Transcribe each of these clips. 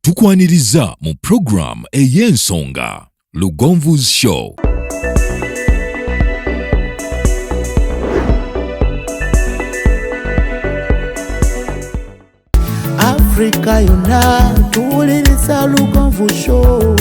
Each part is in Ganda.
Tukwaniriza mu program ey'ensonga Lugonvu's Show. Afrika yonna tuwuliriza Lugonvu Show.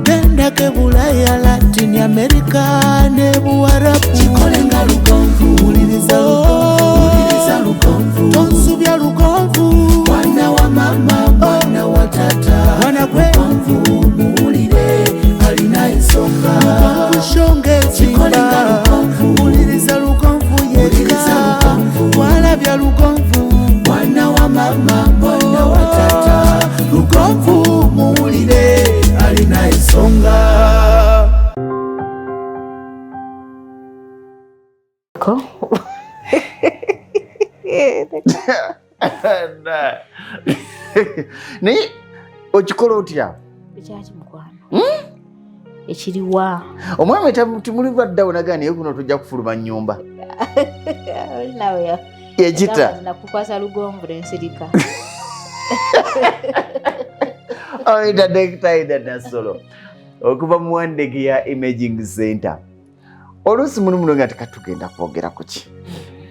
Gendako e Bulaya, Latin America ne Buwarabu. Kikole nga Lugonvu. Wuliriza Lugonvu, wuliriza Lugonvu. Tonsubya Lugonvu. Mwana wa mama, mwana wa tata. Mwana gwe. Lugonvu muwulire, alina ensonga. Lugonvu Show ng'ezimba. Kikole nga Lugonvu. Wuliriza Lugonvu yekka. Walabya Lugonvu. Mwana wa mama, mwana wa tata. Lugonvu muwulire, alina ensonga. Ko? Naye okikola otya? Ekyaki mukwano? Ekiriwa? Omwami temuli baddawo nagaa, naye kuno tujja kufuluma nnyumba. Oli nawe Ekita. Nakukwasa Lugonvu n'ensirika. Oita Dokita Nassolo okuva mu Wandegeya Imaging Center. Oluusi muno muno nga tekatugenda kwogera ku ki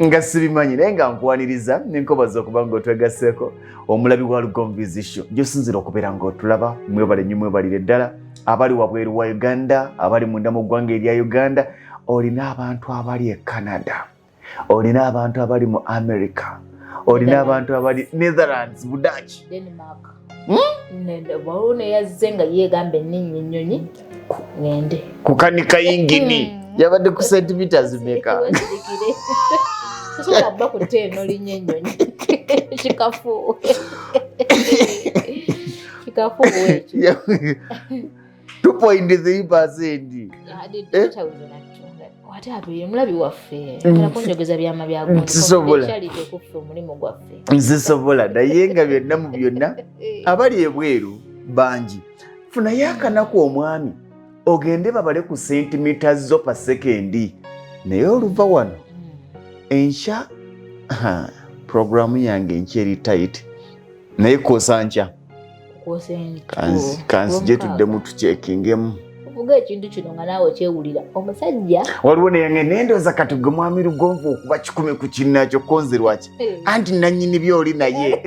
nga sibimanyi, naye nga nkwaniriza nenkobaza okuba nga otwegasseeko, omulabi wa Lugonvu's Show gyosinzira okubeera ng'otulaba. Mwebale nnyo, mwebalire ddala abali wabweru wa Uganda, abali munda mu ggwanga erya Uganda. Olina abantu abali e Canada, olina abantu abali mu America, olina abantu abali Netherlands, Budaaki. Denmark. Waliwo neyazze nga yeegamba enninnya ennyonyi ngende. Kukanika yingini yabadde ku centimeters meka? Wesirikire. Tosobola kuba ku teeno linnya ennyonyi. Kikafuuwe. Kikafuuwe ekyo. 2.3%. Eh? Ate abeere mulabi waffe agala kunjogeza byama bya gundi. Nsisobola. Kyalidde kuffe omulimu gwaffe. Nzisobola, naye nga byonna mu byonna abali ebweru bangi. Funayo akanaku omwami ogende babale ku sentimita zo pa sekendi, naye oluva wano enkya, puroguramu yange enkya eri tight, naye kwosa nkya. Kwosa Kanzije tuddemu tukyekingemu. Ovuga ekintu kino nga naawe kyewulira omusajja. Waliwo neyange nendooza kati gwe mwami Lugonvu okuba 100 ku kinnakyo konze lwaki, anti nannyini byoli naye.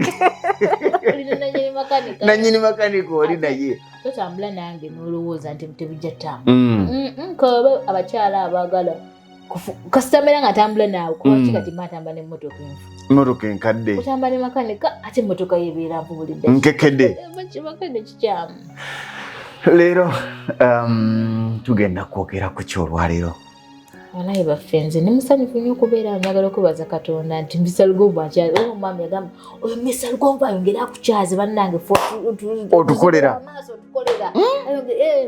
Olina nanyini makanika. Nannyini makanika oli naye. Totambula nange n'olowooza nti tebijja ttambula. Kaba abakyala abaagala kasita mbeera nga ntambula naawe kuba ki? Kati mba ntambula n'emmotoka enfu. Motoka enkadde. Otambula ne makanika ate emmotoka yebeera nfu buli dda. Nkekedde. Makanika kikyamu. Leero tugenda kwogera ku kyolwaleero. Walayi baffe, nze ndi musanyufu nnyo okubeera njagala okwebaza Katonda nti Mr Lugonvu akyaze. Oyo omwami yagamba oyo Mr Lugonvu ayongere akukyaze bannange ffe Otukolera. Amaaso otukolera.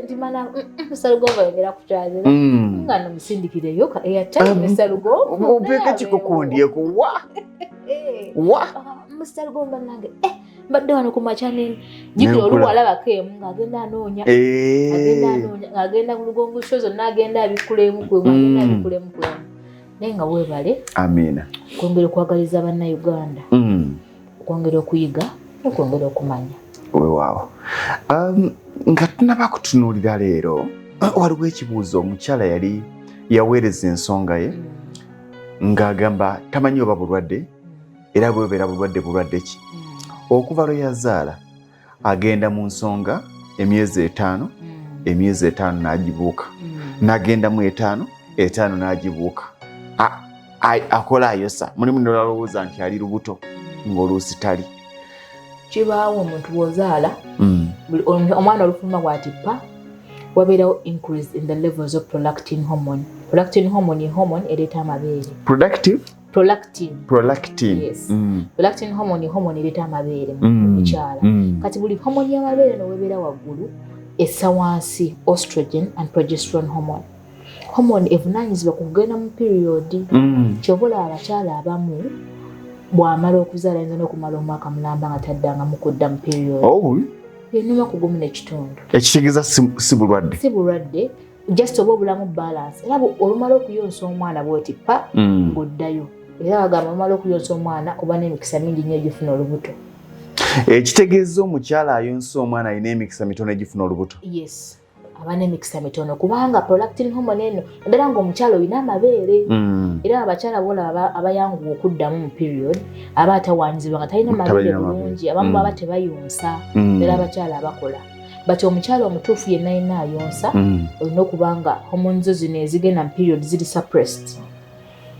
Nti mana Mr Lugonvu ayongere akukyaze nga nomusindikireyo ka airtime. Mr Lugonvu Opeeka kikukundyeko wa wa. Ah, Mr Lugonvu bannange, mbadde wano ku makya ne jjukira Nenkula. oluwalabako emu ng'agenda anoonya, agenda anoonya, ng'agenda ku Lugonvu Show zonna, agenda abikkula emu kwemu, agenda abikkula emu kwemu, naye nga weebale Amiina. okwongera okwagaliza Bannayuganda okwongera okuyiga n'okwongera okumanya. Weewaawo. Nga tunaba kutunuulira leero, waliwo ekibuuzo omukyala yali yaweereza ensonga ye ng'agamba tamanyi oba bulwadde, era bwebeera bulwadde, bulwadde ki? Okuva lwe yazaala agenda mu nsonga emyezi 5, emyezi 5 n'agibuuka, n'agendamu 5, 5 n'agibuuka. Akola ayosa mulimu nolowooza nti ali lubuto ng'oluusi tali. Kibaawo omuntu bw'ozaala, omwana olufuluma bw'atippa wabeerawo increase in the levels of prolactin hormone. Prolactin hormone ye hormone ereeta amabeere. Productive. Prolactin. Prolactin. Yes. Prolactin hormone ye hormone ereeta amabeere mu mukyala. Kati buli hormone y'amabeere nowebeera waggulu essa wansi estrogen and progesterone hormone. Hormone evunaanyizibwa ku kugenda mu period. Kyova olaba abakyala abamu bw'amala okuzaala ayinza n'okumala omwaka mulamba nga taddangamu kudda mu period. Oh, Enuma ku gumu n'ekitundu. Ekitegeeza si bulwadde? Si bulwadde, just oba obulamu balance. Era olumala okuyonsa omwana bwoti pa ng'oddayo, era bagamba olumala okuyonsa omwana oba n'emikisa mingi nnyo egifuna olubuto. Ekitegeeza omukyala ayonsa omwana alina emikisa mitono egifuna olubuto. Yes, aba n'emikisa mitono kubanga prolactin hormone eno, naddala ng'omukyala olina amabeere. Era abakyala bolaba abayanguwa okuddamu mu period aba atawanyizibwa nga talina mabeere Tabalina mabeere. bulungi, abamu baba tebayonsa, era abakyala abakola. But omukyala omutuufu yenna yenna ayonsa, olina okuba nga hormones zo zino ezigenda mu period ziri suppressed,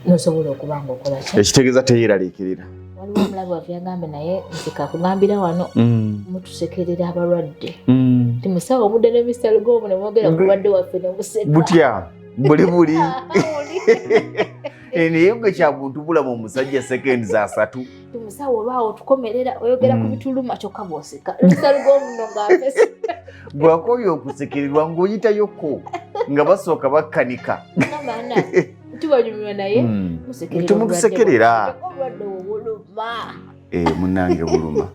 nosobola okuba nga okola ki. Ekitegeeza teyeraliikirira. Waliwo omulabi waffe yagambye, naye nze kakugambira wano, mutusekerera abalwadde nti musawo omudde ne Mr Lugonvu ne mwogera ku bulwadde waffe ne museka. Butya buli buli. Buli. Naye gwe kya buntu bulamu omusajja seconds 30. Nti musawo olwawo tukomerera oyogera ku bituluma kyokka bw'oseka. Mr Lugonvu no ng'afese. Bwakoye okusekererwa ng'oyitayoko nga basooka bakkanika. Namaana tubanyumirwa naye musekerera. Temutusekerera. Obulwadde obuluma. Munnange buluma,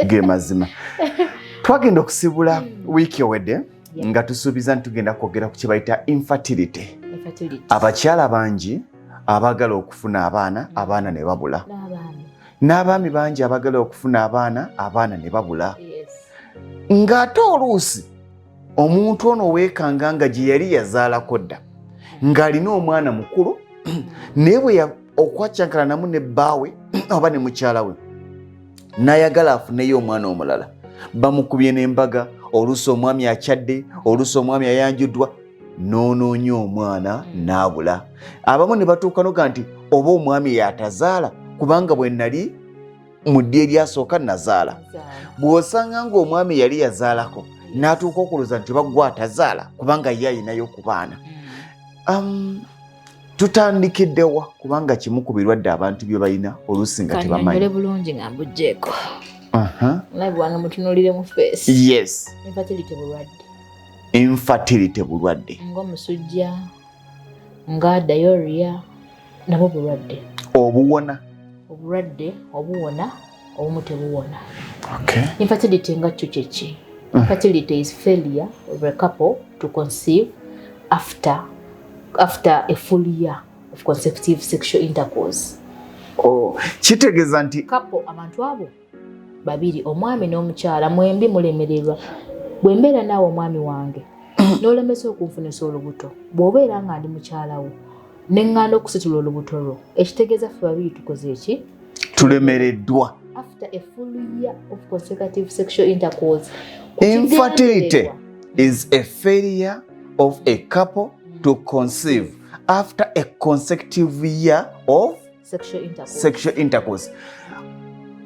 ge mazima. Twagenda okusibula wiiki ewedde nga tusuubiza nti tugenda kwogera ku kye bayita infertility. Infertility. Abakyala bangi abaagala okufuna abaana, abaana ne babula. N'abaami. N'abaami bangi abaagala okufuna abaana, abaana ne babula. Ng'ate oluusi omuntu ono weekanga nga gye yali yazaalako dda ng'alina omwana mukulu, naye bwe okwacyankalanamu ne bbaawe oba ne mukyala we n'ayagala afuneyo omwana omulala, bamukubye n'embaga, oluusi omwami akyadde, oluusi omwami ayanjuddwa, n'onoonya omwana n'abula. Abamu ne batuuka noga nti oba omwami yatazaala, kubanga bwe nali mu ddi eryasooka nazaala. Bw'osanga ng'omwami yali yazaalako n'atuuka okulowooza nti oba gwe atazaala kubanga ye ayinayo ku baana. Tutandikiddewa kubanga kimu ku birwadde abantu bye balina oluusi nga Kannyonnyole tebamanyi. Bulungi nga mbuggyeko. Naye bwange mutunuulire mu face. Infertility bulwadde. Infertility bulwadde. Ng'omusujja, nga diarrhea, nabwo bulwadde. Obuwona. Obulwadde obuwona, obumu tebuwona. Infertility nga kyo kyeki? Infertility is failure of a couple to conceive after a full year of consecutive sexual intercourse. Oh, kitegeeza nti couple, abantu abo babiri, omwami n'omukyala, mwembi mulemererwa. Bwe mbeera naawe omwami wange n'olemesa okunfunisa olubuto, bw'obeera nga ndi mukyala wo ne ŋŋaana okusitula olubuto lwo, ekitegeeza ffe babiri tukoze eki? Tulemereddwa. After a full year of consecutive sexual intercourse. Infertility is a failure of a couple to conceive after a consecutive year of sexual intercourse. Sexual intercourse.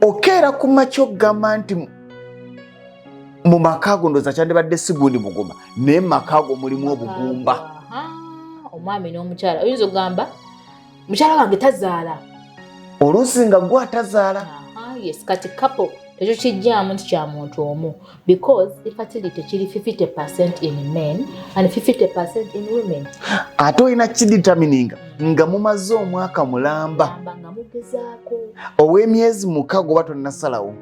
Okeera ku makya okugamba nti mu maka ago ndowooza kyandibadde si gundi mugumba, naye mu maka ago mulimu obugumba. Aha, omwami n'omukyala, oyinza okugamba mukyala wange tazaala. Oluusi nga gwe atazaala. Aha, yes. Kati couple ekyo kijjaamu nti kya muntu omu, because infertility kiri 50% in men and 50% in women. Ate olina kidetermininga nga mumaze omwaka mulamba. Gamba nga mugezaako. Ow'emyezi 6 oba tonnasalawo.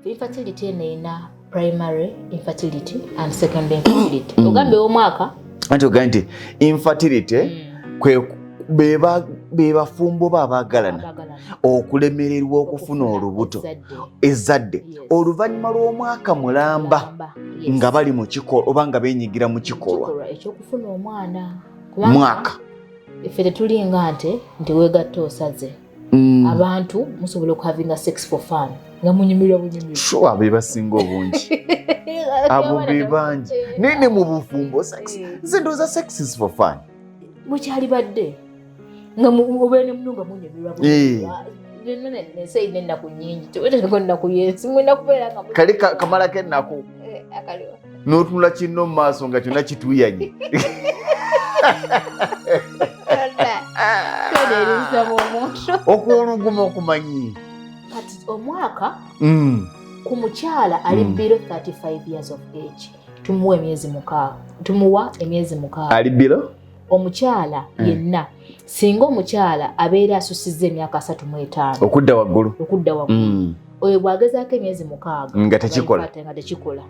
Infertility eno erina primary infertility and secondary infertility. Ogambye ow'omwaka. Anti ogambye nti infertility kwe be bafumbo ba abaagalana Abaagalana. Okulemererwa okufuna olubuto, ezzadde. Ezzadde. Yes. Oluvannyuma lw'omwaka mulamba Mulamba. Yes. nga bali mu kikolwa oba nga beenyigira mu kikolwa. Kikolwa ekyokufuna omwana. Kubanga Mwaka. Ffe tetulinga nte nti weegatta osaze. Abantu musobola okuhavinga sex for fun nga munyumirwa bunyumirwa. Sure, be basinga obungi, abo be bangi, naye ne mu bufumbo sex, nze ndowooza sex is for fun. Bukyali badde nga obeera ne muno nga munyumirwa bunyumirwa. Byonna ensi erina ennaku nnyingi, tewetereko ennaku y'ensi, mulina kubeera nga kali kamalako ennaku. Akaliwa. N'otunula kinno mu maaso nga kyonna kituuyanye. Tweneerisa omuntu. Okwoluguma okumanyi. Kati omwaka ku mukyala ali below 35 years of age tumuwa emyezi 6, tumuwa emyezi 6. Ali below? Omukyala yenna, singa omukyala abeera asusizza emyaka 35 okudda waggulu, okudda waggulu, oyo bw'agezaako emyezi 6 nga tekikola. Nga tekikola.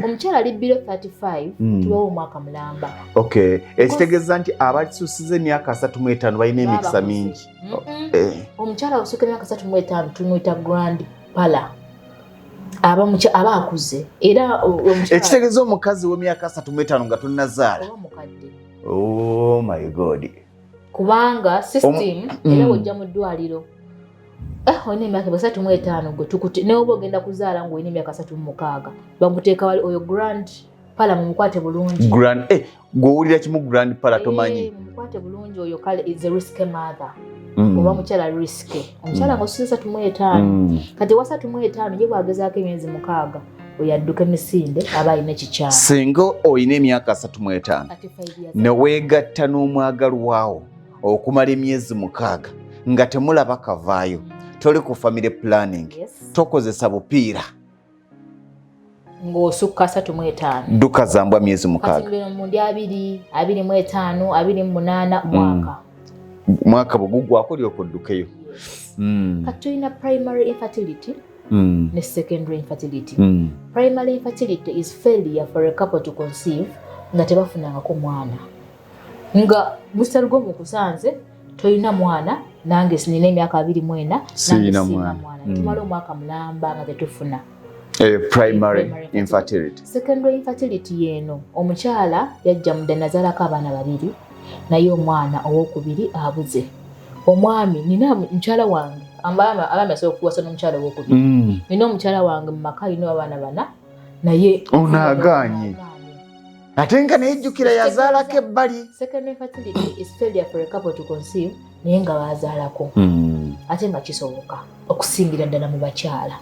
Omukyala ali below 35 tubawo omwaka mulamba. Okay, ekitegeeza nti abasusiza emyaka 35 balina emikisa Baba mingi. Omukyala osukka emyaka 35 tumuyita grandparent. Aba akuze era ekitegeeza omukazi w'emyaka 35 nga tonnazaala. Oba mukadde. Oh my God. Kubanga system era wojja mu ddwaliro, olina emyaka 35, gwe tukuti naye oba ogenda kuzaala ng'olina emyaka 36, bamuteeka wali oyo grand pala, mumukwate bulungi. Grand, gw'owulira kimu grand pala tomanyi. Mumukwate bulungi oyo, kale is a risky mother. Oba mukyala risky, omukyala ng'osusa 35. Kati wa 35 ye bw'agezaako emyezi 6, oyo adduka emisinde, aba alina ekikyamu. Singa olina emyaka 35 35 years ne weegatta n'omwagalwawo okumala emyezi 6 nga temulaba kavaayo, toli ku family planning, tokozesa bupiira, ng'osukka 35, dduka zambwa myezi kati 6. Mbeno mundi 20, 25, 28 mwaka. Mwaka bwe gugwako lyoka oddukeyo. Yes. Kati tulina primary infertility ne secondary infertility. Primary infertility is failure for a couple to conceive, nga tebafunangako mwana, nga Mr. Lugonvu nkusanze tolina mwana, nange sinina, emyaka 24, nange Siyina siyina mwana. mwana. Tumala omwaka mulamba nga tetufuna. Primary Primary infertility. Secondary infertility yeeno omukyala yajja mudda nazaalako abaana babiri, naye omwana owokubiri abuze. Omwami, nina mukyala wange, abaami asobola okuwasa n'omukyala owokubiri. Nina omukyala wange mu maka, alina abaana bana, naye Ono agaanye. Ate nga neyejjukira yazaalako ebbali. Secondary infertility is failure for a couple to conceive, naye nga baazaalako, ate nga kisoboka okusingira ddala mu bakyala.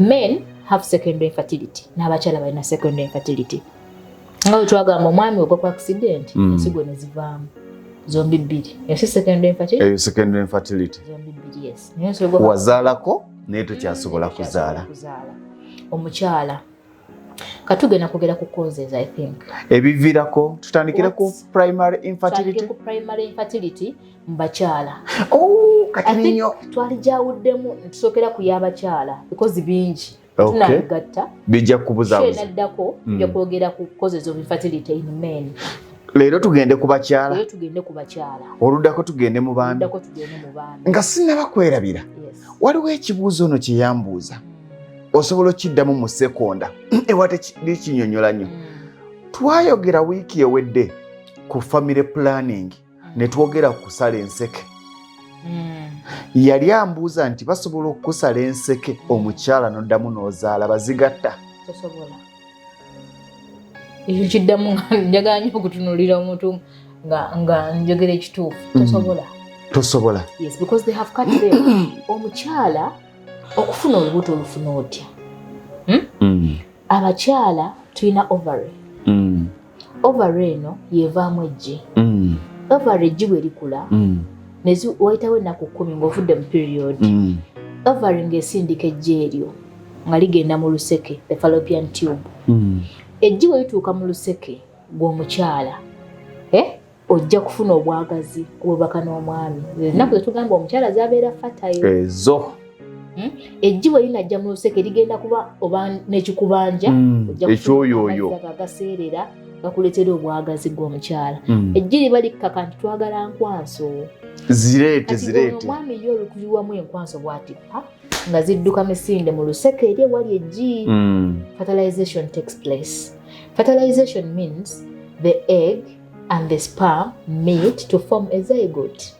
Men have secondary infertility, n'abakyala balina secondary infertility. Nga bwe twagamba, omwami ogwa ku accident, ensigo ne zivaamu zombi bbiri, ensi secondary infertility. Eyo secondary infertility. Zombi bbiri, yes. Naye ensigo ogwa Wazaalako naye tokyasobola kuzaala. Kuzaala. Omukyala, katugenda kwogera ku causes, I think. Ebiviirako, tutandikire ku primary infertility. Tutandike ku primary infertility mu bakyala. Oh, I kati think nnyo. twalijawuddemu, tusookera ku y'abakyala because bingi, tunabigatta. Bijja kubuzaabuza. Naddako tujja kwogera ku causes of infertility in men. Leero tugende ku bakyala. Leero tugende ku bakyala. Oluddako tugende mu baami. Oluddako tugende mu baami. Nga sinnaba kwerabira, waliwo ekibuuzo ono kye yambuuza, osobola okiddamu mu sekonda ewa tekinyonyola nnyo. Twayogera wiiki ewedde ku family planning ne twogera ku kusala enseke. Yali ambuuza nti basobola okukusala enseke omukyala n'oddamu n'ozaala, bazigatta? Tosobola. Ekyo kiddamu nga njagala nnyo okutunuulira omuntu nga njogera ekituufu. Tosobola. Tosobola. Yes, because they have cut them. Omukyala okufuna olubuto olufuna otya? Abakyala tulina ovary. Ovary eno yevaamu eggi. Ovary, eggi bwe likula, wayitawo ennaku 10 ng'ovudde mu period, ovary ng'esindika eggi eryo nga ligenda mu luseke, the fallopian tube. Eggi bwe lituuka mu luseke gw'omukyala, ojja kufuna obwagazi obubaka n'omwami. Ennaku zetugamba omukyala zabeera fertile. Ezo. Eggi bwe linajja mu luseke, ligenda kuba oba n'ekikubanja, ojja kufuna Ekyoyooyo. amazzi ago agaseerera gakuleetera obwagazi gw'omukyala. Eggi liba likkaka nti twagala nkwanso. Zireete. Kati ono Zireete. omwami ye olukuliwamu enkwanso bw'ati pa nga zidduka misinde mu luseke eri ewali eggi. Fertilization takes place. Fertilization means the egg and the sperm meet to form a zygote.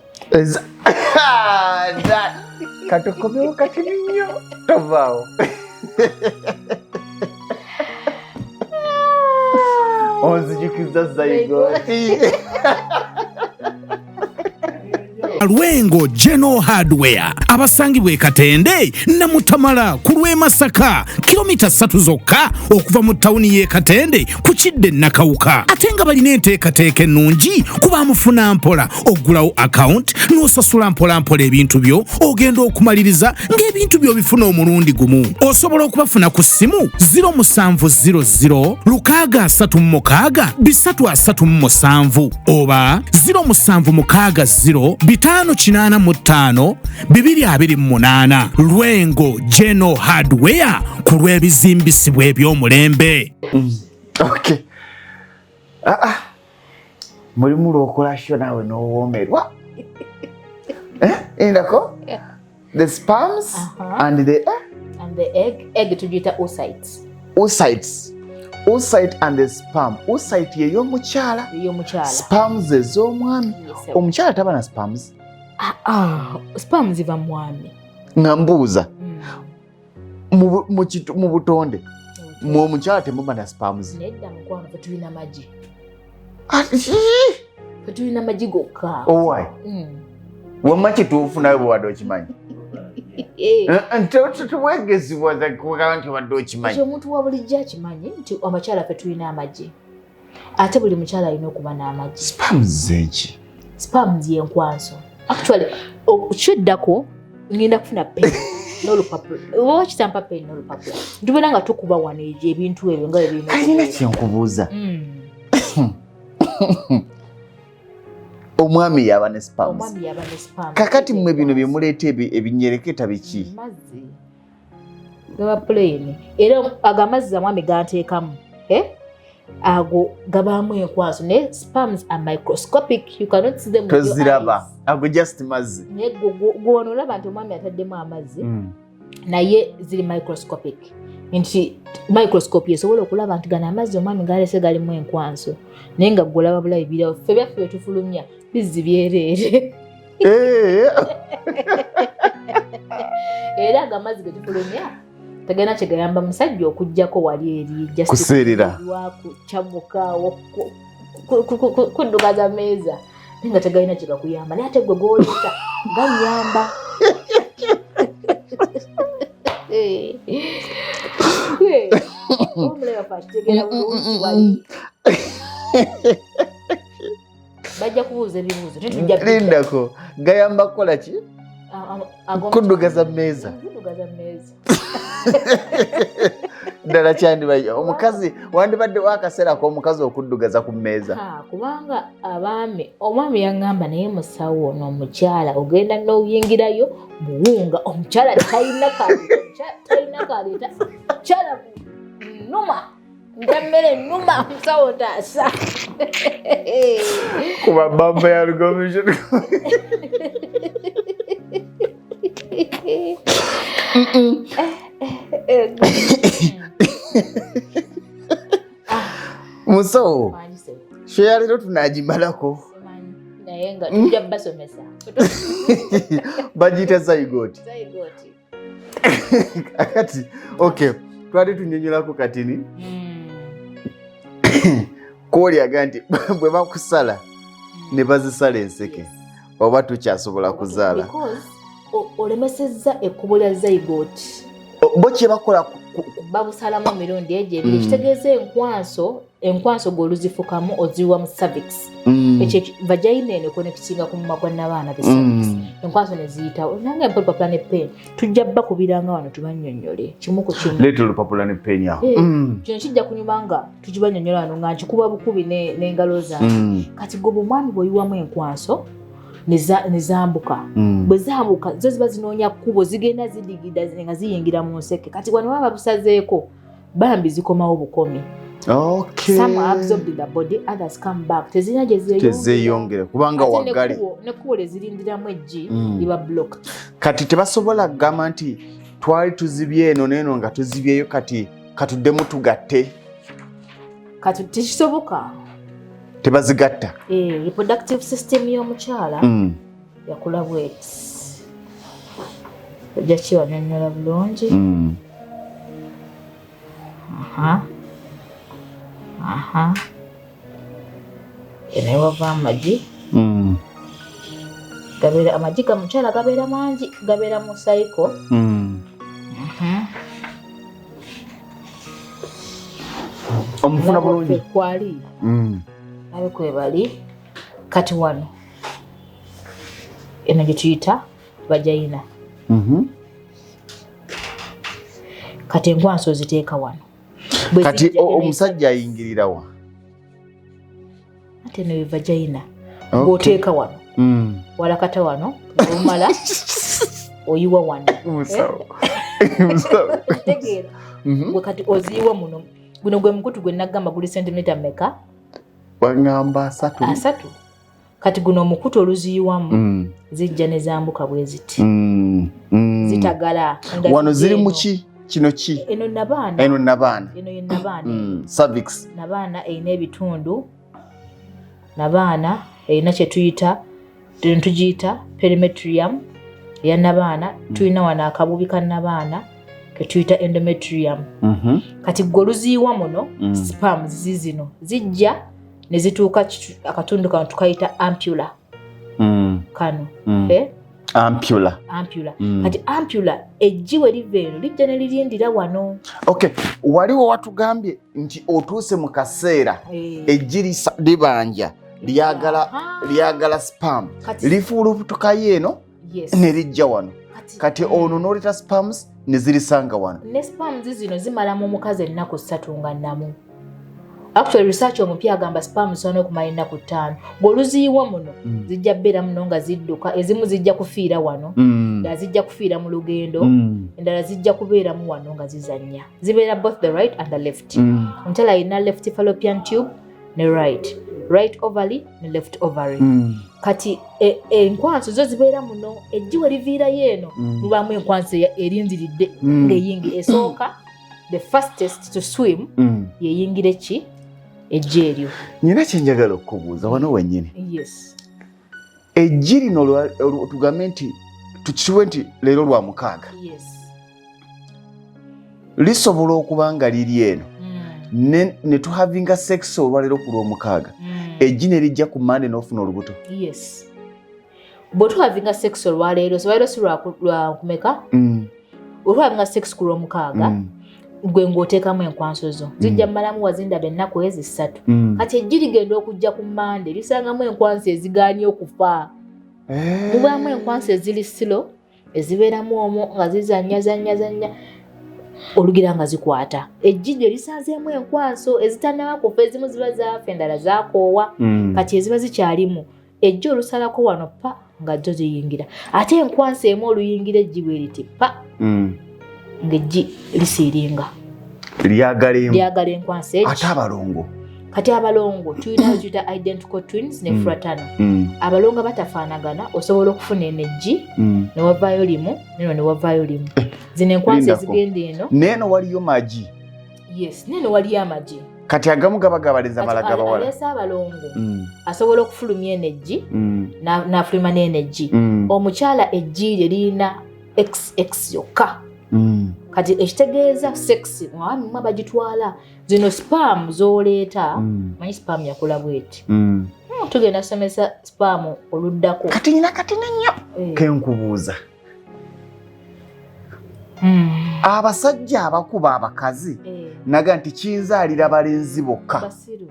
Katukomewo katini nnyo, tovaawo, onzijukiza zygote. Lwengo General Hardware abasangibwa e Katende Namutamala ku lw'e Masaka, kilomita 3 zokka okuva mu tawuni y'e Katende ku kidde Nakawuka, ate nga balina enteekateeka ennungi kuba mufuna mpola, oggulawo akawunti n'osasula mpolampola ebintu byo, ogenda okumaliriza ng'ebintu byo bifuna omulundi gumu. Osobola okubafuna ku ssimu 0700 636 337 oba 0760 585 228. Lwengo General Hardware ku lw'ebizimbisibwa eby'omulembe. Okay. Ah, ah. Mulimu lwokola show naawe n'owoomerwa. Eh? Indako the sperms and the And the egg, egg tugiyita oocytes. Oocytes. Oocyte and the sperm. Oocyte ye y'omukyala. Y'omukyala. Sperms ez'omwami. Yes, Omukyala taba na sperms. Ah, ah, sperms ziva mu mwami. Nga mbuuza. Mu butonde. Mwe omukyala temuba na sperms. Nedda mukwano, ffe tulina magi. Ah, Ffe tulina magi gokka. Owai. Wamma kituufu nawe bw'obadde okimanyi. Tewegezibwa kugamba nti obadde okimanyi. Ekyo omuntu wa bulijjo akimanyi nti abakyala ffe tulina amagi. Ate buli mukyala alina okuba n'amagi. Sperms zeki? Sperms y'enkwanso. Actually, kiddako ngenda kufuna pen n'olupapula. Oba wakitampa pen n'olupapula. Tubeera nga tukuba wano ebintu ebyo nga bwe birina Kalina okubeera. kye nkubuuza. Omwami yaba ne sperms. Omwami yaba ne sperms. Kakati mmwe bino bye muleeta ebinyereketa biki? Mazzi. Gaba plain. Era ago amazzi omwami ganteekamu. Ago gabaamu enkwaso. Naye sperms are microscopic. You cannot see them with your Toziraba. eyes. Ago just mazzi. Naye gwe olaba nti omwami ataddemu amazzi, naye ziri microscopic. Nti microscope esobola okulaba nti gano amazzi omwami galese galimu enkwanso. Naye nga gwe olaba bulabi birawo. Ffe byaffe bye tufulumya bizzi byereere. Era ago amazzi ge tufulumya tegalina kye gayamba musajja okuggyako wali eri just Kuseerera. Kyamuka, kuddugaza mmeeza. Naye nga tegalina kye gakuyamba. Naye ate gwe gw'oleeta ganyamba. Omulaba fe akitegeera bulungi wali. Bajja kubuuza ebibuuzo, tetujja kubidda. Lindako, gayamba kukola ki? Kuddugaza mmeeza. Kuddugaza mmeeza. Ddala kyandiba omukazi wandibadde wakaseera k'omukazi okuddugaza ku mmeeza. Kubanga abaami, omwami yaŋŋamba naye musawo ono omukyala ogenda n'oyingirayo buwunga, omukyala talina kaleeta, omukyala talina kaleeta, omukyala nnuma, nta mmere nnuma, musawo taasa. Kuba bamba ya Lugonvu. Musawo, show leero tunagimalako. Naye nga tujja basomesa. Bagiyita zygote. Zygote. Kakati, okay, twali tunnyonnyolako katini. Kwoli aga nti bwe bakusala ne bazisala enseke oba tukyasobola kuzaala. Because olemesezza ekkubo lya zygote. Bo kye bakola babusalamu emirundi egyo ebiri. Kitegeeza enkwanso gw'oluzifukamu oziwa mu cervix. Ekyo vagina eno connectinga ku mumwa gwa nnabaana the cervix. Enkwanso ne ziyitawo. Nange mpa olupapula ne pen. Tujja bakubiranga wano tubannyonnyole kimu ku kimu. Leeta olupapula ne pen awo. Kino kijja kunyuma nga tukibannyonnyola wano nga nkikuba bukubi n'engalo zange. Kati gwe omwami bw'oyiwamu enkwanso ne zambuka. Bwe zambuka zo ziba zinoonya kkubo, zigenda zidigida nga ziyingira mu nseke. Kati wano baba babusazeeko bambi zikomawo bukomi. Some are absorbed in the body, others come back. Tezirina gye zeeyongera. Tezeeyongera kubanga Ate waggali. N'ekkubo lye zirindiramu eggi liba blocked. Kati tebasobola kugamba nti twali tuzibye eno n'eno nga tuzibyeyo kati katuddemu tugatte. Kati tekisoboka. Tebazigatta. Reproductive system y'omukyala yakula bweti. Ojja kibannyonnyola bulungi. Aha. Aha. Eno ewava amagi. Gabeera amagi ga mukyala gabeera mangi, gabeera mu cycle. Omufuna bulungi. Kwali. Abe kwebali. Kati wano. Eno gye tuyita vagina. Kati enkwanso oziteeka wano. Bwe Kati zijja omusajja ayingirira wa? Ate eno ye vagina. Bw'oteeka wano. Walakata wano, omala oyiwa wano. Musawo. Musawo. Tegeera. Gwe kati oziyiwa muno. Guno gwe mukutu gwe nagamba guli sentimita mmeka? Wangamba 3. 3. Kati guno omukutu oluziyiwamu, zijja ne zambuka bwe ziti, zitagala. Wano ziri mu ki? Kino ki? Eno nabaana. Eno nabaana. Eno ye nabaana. Cervix. Nabaana erina ebitundu. Nabaana erina kye tuyita, tugiyita perimetrium eya nabaana. Tulina wano akabubi ka nabaana ketuyita endometrium. Kati gwe oluziyiwa muno, sperms zizino zijja ne zituuka akatundu kano tukayita ampulla. Kano. Eh? Ampulla. Ampulla. Kati ampulla, eggi we liva eno lijja ne lirindira wano. Okay, waliwo watugambye nti otuuse mu kaseera eggi libanja lyagala lyagala sperm, lifuulutukayo eno ne lijja wano. Kati ono n'oleta sperms ne zirisanga wano. Ne sperms zino zimala mu mukazi ennaku 3 nga nnamu. Actually, research omupya agamba sperms zisobola okumala ennaku 5. Ng'oluziyiwa muno, zijja bbeera muno nga zidduka. Ezimu zijja kufiira wano, endala zijja kufiira mu lugendo, endala zijja kubeeramu wano nga zizannya. Zibeera both the right and the left. Omukyala alina left fallopian tube ne right, right ovary ne left ovary. Kati enkwanso zo zibeera muno. Eggi we liviirayo eno, mubaamu enkwanso erindiridde ng'eyingi esooka, the fastest to swim, yeyingira ki eggi eryo. Nyina kyenjagala okubuuza wano wennyini. Yes. Eggi lino tugambe nti tukituwe nti leero lwa mukaaga, lisobola okuba nga liri eno, ne tuhavinga sex olwaleero ku lwomukaaga, eggi ne lijja ku Mande n'ofuna olubuto? Yes, bwe tuhavinga sex olwaleero, so si lwakumeka, olwahavinga sex ku lwomukaaga, gwe ng'oteekamu enkwanso zo, zijja mmalamu wazindaba ennaku ezi 3. Kati eggi ligenda okujja ku Mande lisangamu enkwanso ezigaanye okufa. Mubaamu enkwanso eziri slow, ezibeeramu omwo nga zizannya zannya zannya, olugira nga zikwata. Eggi lyo lisanzeemu enkwanso ezitannaba kufa. Ezimu ziba zaafa, endala zaakoowa. Kati eziba zikyalimu, eggi olusalako wano pa, nga zo ziyingira. Ate enkwanso emu oluyingira eggi bwe riti pa, ng'eggi lisiiringa. Lyagala emu. Lyagala enkwanso egi. Ate abalongo? Kati abalongo tulina tuyita identical twins ne fraternal. Abalongo batafaanagana. Osobola okufuna eno eggi ne wavaayo limu, neno ne wavaayo limu. Zino enkwanso Lindako. ezigenda eno. Neeno waliyo magi. Yes, neno waliyo amagi. Kati agamu gaba gabalenzi, amala Kati gabawala. aleese abalongo asobola okufulumya eno eggi n'afuluma n'eno eggi. Omukyala eggi lye lirina XX yokka. Kati ekitegeeza sex mwami mwe bagitwala, zino sperm z'oleeta. Manyi sperm yakula bweti. Tugenda somesa sperm oluddako. Kati nyina kati nennyo kenkubuuza. Abasajja abakuba abakazi naga nti kinzaalira balenzi bokka. Basiru,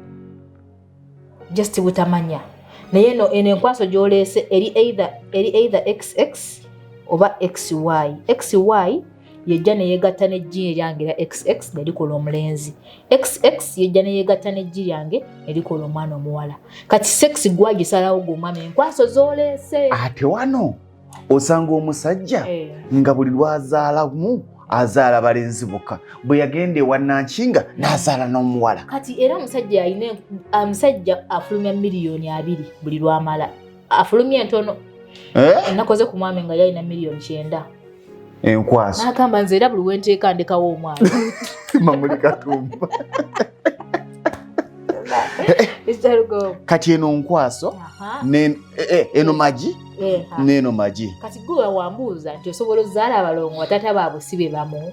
just butamanya. Naye eno eno enkwaso gy'oleese eri either XX oba XY. XY yejja neyegatta n'eggi lyange era XX nerikola omulenzi. XX yejja neyegatta n'eggi lyange nerikola omwana omuwala. Kati sex gwagisalawo gwe omwami, enkwaso z'oleese. Ate wano osanga omusajja nga buli lwazaalamu azaala balenzi bokka, bwe yagenda ewa Nankinga n'azaala n'omuwala. Kati era omusajja alina, omusajja afulumya 20 million buli lwamala afulumya entono. Eh? Nakoze ku mwami nga yalina 90 million. Enkwaso. N'agamba, nze era buli wenteeka ndekawo omwana. Mamuli Katumba. Ekitalugo. Kati eno nkwaso, eno magi n'eno magi. Kati gwe wambuuza nti osobola ozaala abalongo batata baabwe si be bamu.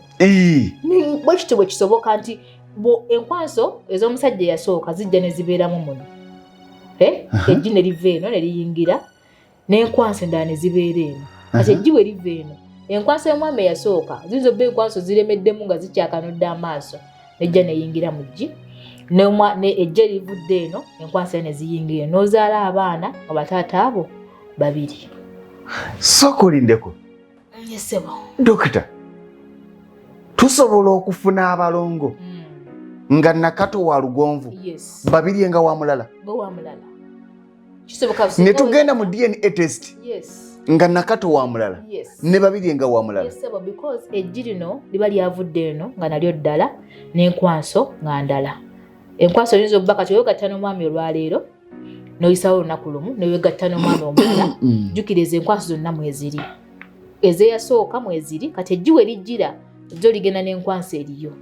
Bwe kityo bwe kisoboka nti bo enkwanso ez'omusajja eyasooka zijja ne zibeeramu muno. Eh? Eggi ne liva eno ne liyingira, n'enkwanso endala ne zibeera eno. Kati eggi bwe liva eno, enkwanso y'omwami eyasooka ziyinza obba enkwanso ziremeddemu nga zikyakanudde amaaso, nejja neyingira mu ggi. Ejja erivudde eno, enkwanso ne ziyingira eno, n'ozaala abaana nga bataata abo babiri. Sooka olindeko. Yes, ssebo. Dokita, tusobola okufuna abalongo nga Nakato wa Lugonvu, Babirye nga wa mulala? Nga wa mulala kisoboka. Ne tugenda mu DNA test nga Nakato wa mulala ne Babirye nga wa mulala? Yes, ssebo, because eggi lino liba lyavudde eno nga nalyo ddala, n'enkwanso nga ndala. Enkwanso oyinza okuba kati oyogatta n'omwami olwaleero. Noyisawo olunaku lumu newegatta n'omwana omulala. Jjukira ezo enkwaso zonna mweziri, ezeyasooka mweziri. Kati eggi we lijjira zo ligenda n'enkwanso eriyo.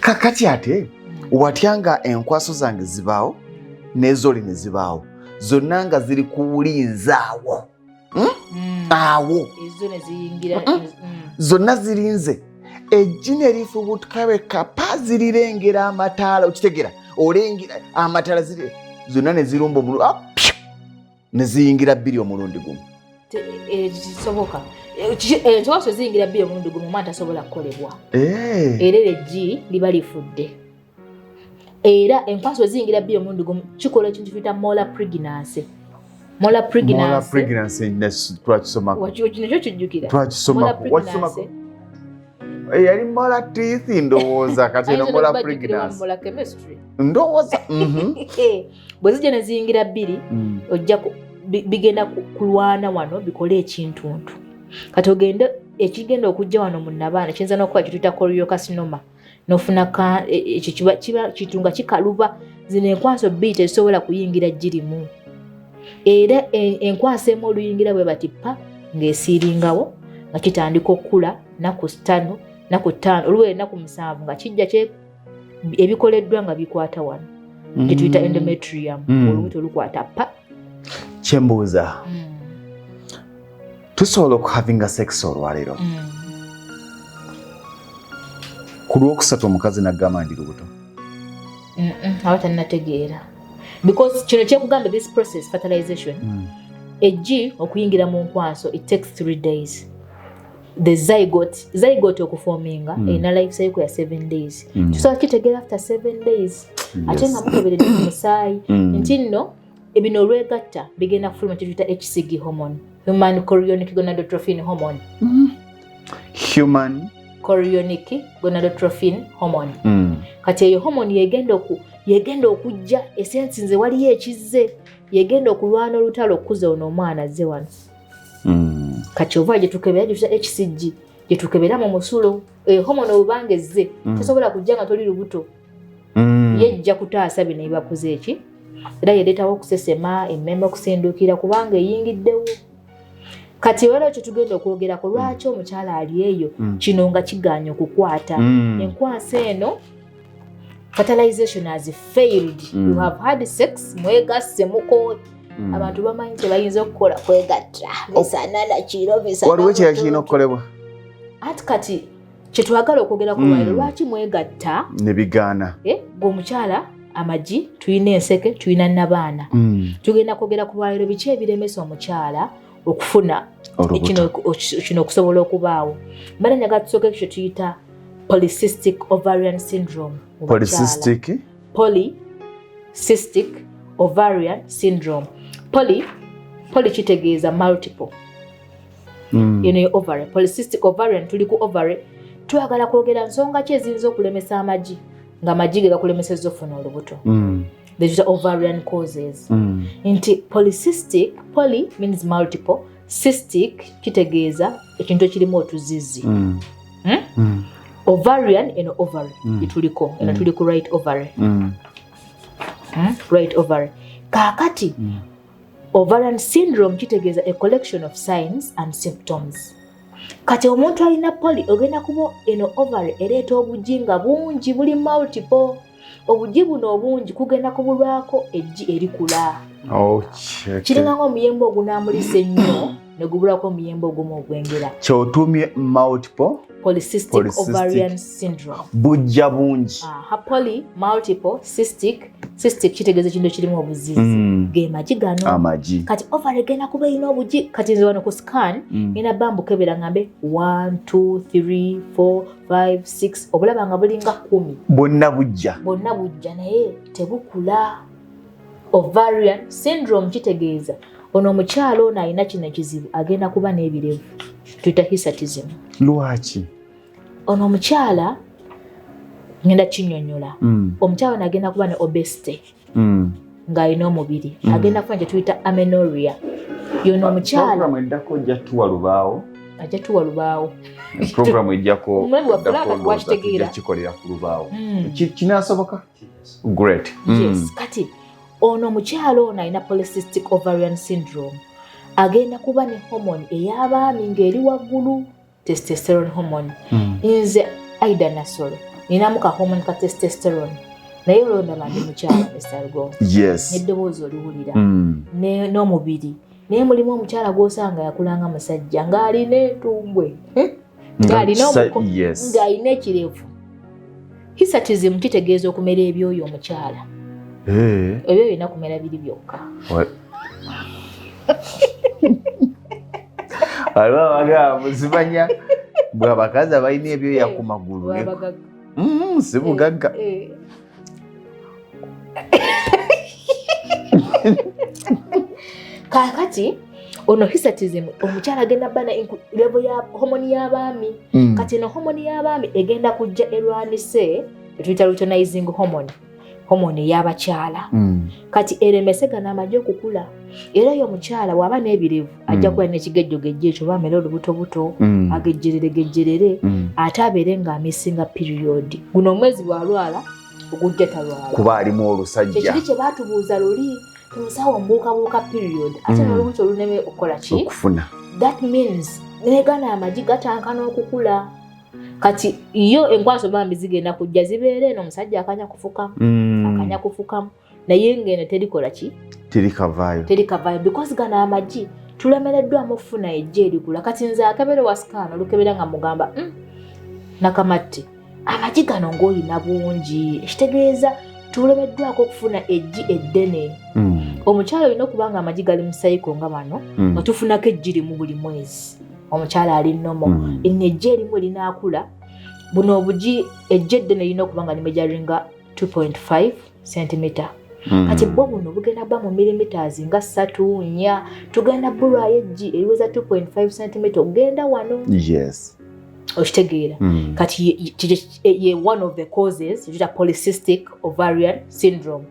Kakati ate watya nga enkwaso zange zibaawo n'ezoli ne zibaawo zonna nga ziri kuwulinzaawo? Awo ezo ne ziyingira. Zonna zirinze eggi ne lifubutuka kapa, zirirengera amataala. Okitegera, olengera amataala, ziri zonna ne zirumba omulu, ah, pyu! Ne ziyingira bbiri omulundi gumu. Kisoboka. Enkwaso ziyingira bbiri omulundi gumu, omwana tasobola kukolebwa. Era eryo eggi liba lifudde. Era enkwaso bwe ziyingira bbiri omulundi gumu, kikola ekintu kiyita molar pregnancy. Molar Molar pregnancy. Pregnancy twakisomako. Nakyo kijjukira. Twakisomako. Wakisomako? Yali molar teeth ndowooza, kati eno molar pregnancy. Molar chemistry. Ndowooza. Bwe zijja ne ziyingira bbiri, ojja bigenda kulwana wano bikole ekintuntu. Kati ogende ekigenda okujja wano mu nabaana kiyinza n'okuba kituyita choriocarcinoma, nofuna ekyo kiba kintu nga kikaluba. Zino enkwaso bbiri tezisobola kuyingira girimu. Era enkwaso emu oluyingira bwe bati pa ng'esiiringawo, nga kitandika okukula naku 5, naku 5, oluwera ennaku 7 nga kijja ebikoleddwa nga bikwata wano gyetuyita endometrium. Olubuto lukwata pa. Kyembuuza, tusobola okuhavinga sex olwaleero, ku lwokusatu omukazi nagamba ndi lubuto? Aba tannategeera, because kino kyekugamba, this process, fertilization, eggi okuyingira mu nkwaso, it takes 3 days. The zygote okuforminga erina life cycle ya 7 days. Tusobola kitegeera after 7 days, ate nga mukeberedde mu musaayi nti nno bino olwegatta bigenda kufuluma kyetuyita HCG hormone, human chorionic gonadotrophin hormone. Human Chorionic gonadotrophin hormone. Kati eyo hormone yegenda okujja esensinze waliyo ekizze, yegenda okulwana olutalo okukuza ono omwana azze wano. Kati ova gyetukebera, gyetuyita HCG, gyetukebera mu musulo, eyo hormone obanga ezze, tosobola kujja nga toli lubuto. Yejja kutaasa bino ebibakuze eki, era yereetawo okusesema, emmeme okusindukira, kubanga eyingiddewo. Kati waliwo kyetugenda okwogerako, lwaki omukyala ali eyo kino nga kiganye okukwata enkwasa eno. Fertilization has failed. You have had sex, mwegasse, muko abantu bamanyi kyebayinza okukola, kwegatta misana nakiro, misana. Waliwo ekirala kirina okukolebwa. Ati kati kyetwagala okwogerako lwaliro, lwaki mwegatta ne bigaana? Eh, gwe omukyala, amagi tulina, enseke tulina, nabaana. Tugenda kwogera ku lwaliro biki ebiremesa omukyala okufuna olubuto. Kino okusobola okubaawo. Mbadde njagala tusooke ekyo tuyita polycystic ovarian syndrome mu bakyala. Polycystic? Polycystic ovarian syndrome. Poly kitegeeza multiple. Eno ye ovary, polycystic ovarian. Tuli ku ovary, twagala kwogera nsonga ki eziyinza okulemesa amagi, nga amagi ge gakulemesezza okufuna olubuto. These are ovarian causes. Nti polycystic, poly means multiple, cystic kitegeeza ekintu ekirimu otuzizi. Hmm? Ovarian, eno ovary gyetuliko eno, tuli ku right ovary. Right ovary. Kaakati ovarian syndrome kitegeeza a collection of signs and symptoms. Kati omuntu alina poly, ogenda kuba eno ovary ereeta obugi nga bungi, buli multiple. Obugi buno obungi kugenda kubulwako eggi erikula. Kiringa ng'omuyembe ogunaamulisa ennyo ne gubulwako omuyembe ogumu ogwengera. Kyotumye multiple polycystic, Polycystic. Ovarian syndrome. Bujja bungi. Aha, poly, multiple, cystic. Cystic kitegeeza ekintu ekirimu obuzizi. Ge magi gano. Amagi. Kati ovary egenda kuba erina obugi. Kati nze wano ku scan ngenda ba mbukebera ngambe 1 2 3 4 5 6, obulaba nga bulinga 10. Bwonna bujja. Bwonna bujja naye tebukula. Ovarian syndrome kitegeeza ono omukyalo ono alina kino ekizibu agenda kuba n'ebirevu, tuyita hirsutism. Lwaki? Ono omukyala ngenda kinyonyola. Omukyala ono agenda kuba ne obesity, ng'alina omubiri, agenda kuba kye tuyita amenorrhea. Yono omukyala Programu eddako ojja tuwa lubaawo. Ajja tuwa lubaawo. Programu ejjako Omulabi wa Frank eddako wakitegeera. tujja kikolera ku lubaawo. Kinaasoboka, great. Yes, kati Ono omukyala ono alina polycystic ovarian syndrome agenda kuba ne hormone ey'abaami ng'eri waggulu, testosterone hormone. Nze Aida Nassolo ninamu ka hormone ka testosterone, naye olwondaba ndi mukyala, Mr. Lugonvu, n'eddoboozi oliwulira n'omubiri, naye mulimu omukyala gw'osanga yakulanga musajja ng'alina entumbwe, ng'alina omuko, ng'alina ekirevu. Hirsutism kitegeeza okumera ebyoya. Omukyala ebyo birina kumera biri byokka. Waliwo abagamba muzimanya bwe abakazi abalina ebyoya ku magulu Babagagga. Si bugagga. Kaakati ono hirsutism, omukyala agenda bba na level ya hormone y'abaami. Kati eno hormone y'abaami egenda kujja erwanise etuyita luteinizing hormone, hormone ey'abakyala. Kati eremese gano amagi okukula, era oyo omukyala bw'aba n'ebirevu ajja kuba n'ekigejjogejjo ekyo, oba amere olubutobuto, agejjerere gejjerere, ate abeere ng'amissinga period. Guno omwezi bw'alwala, ogujja talwala. Kuba alimu olusajja. Kyekiri kye baatubuuza luli, timusawo mbuukabuuka period, ate n'olubuto oluneme okukola ki? Okufuna. That means negana amagi gatankana okukula. Kati yo enkwaso bambi zigenda kujja zibeere eno, omusajja akanya kufukamu, akanya kufukamu, naye ngeno terikola ki? Teri kavaayo. Teri kavaayo, because gano amagi tulemereddwamu okufuna ejja erikula. Kati nze akebere wa scan olukebera nga mugamba, nakamatte amagi gano ng'olina bungi, ekitegeeza tulemeddwako okufuna eggi eddene. Omukyala olina okuba nga amagi gali mu cycle nga bano, nga tufunako eggi limu buli mwezi, omukyala ali normal. Eno eggi erimu erinaakula, buno obugi, eggi eddene lirina okuba nga limeasuringa 2.5 centimeter. Kati bwo buno bugenda bba mu millimeters nga 3, 4. Tugenda bulwayo eggi eriweza 2.5 centimeter okugenda wano. Okitegeera? Kati ye one of the causes ekita polycystic ovarian syndrome,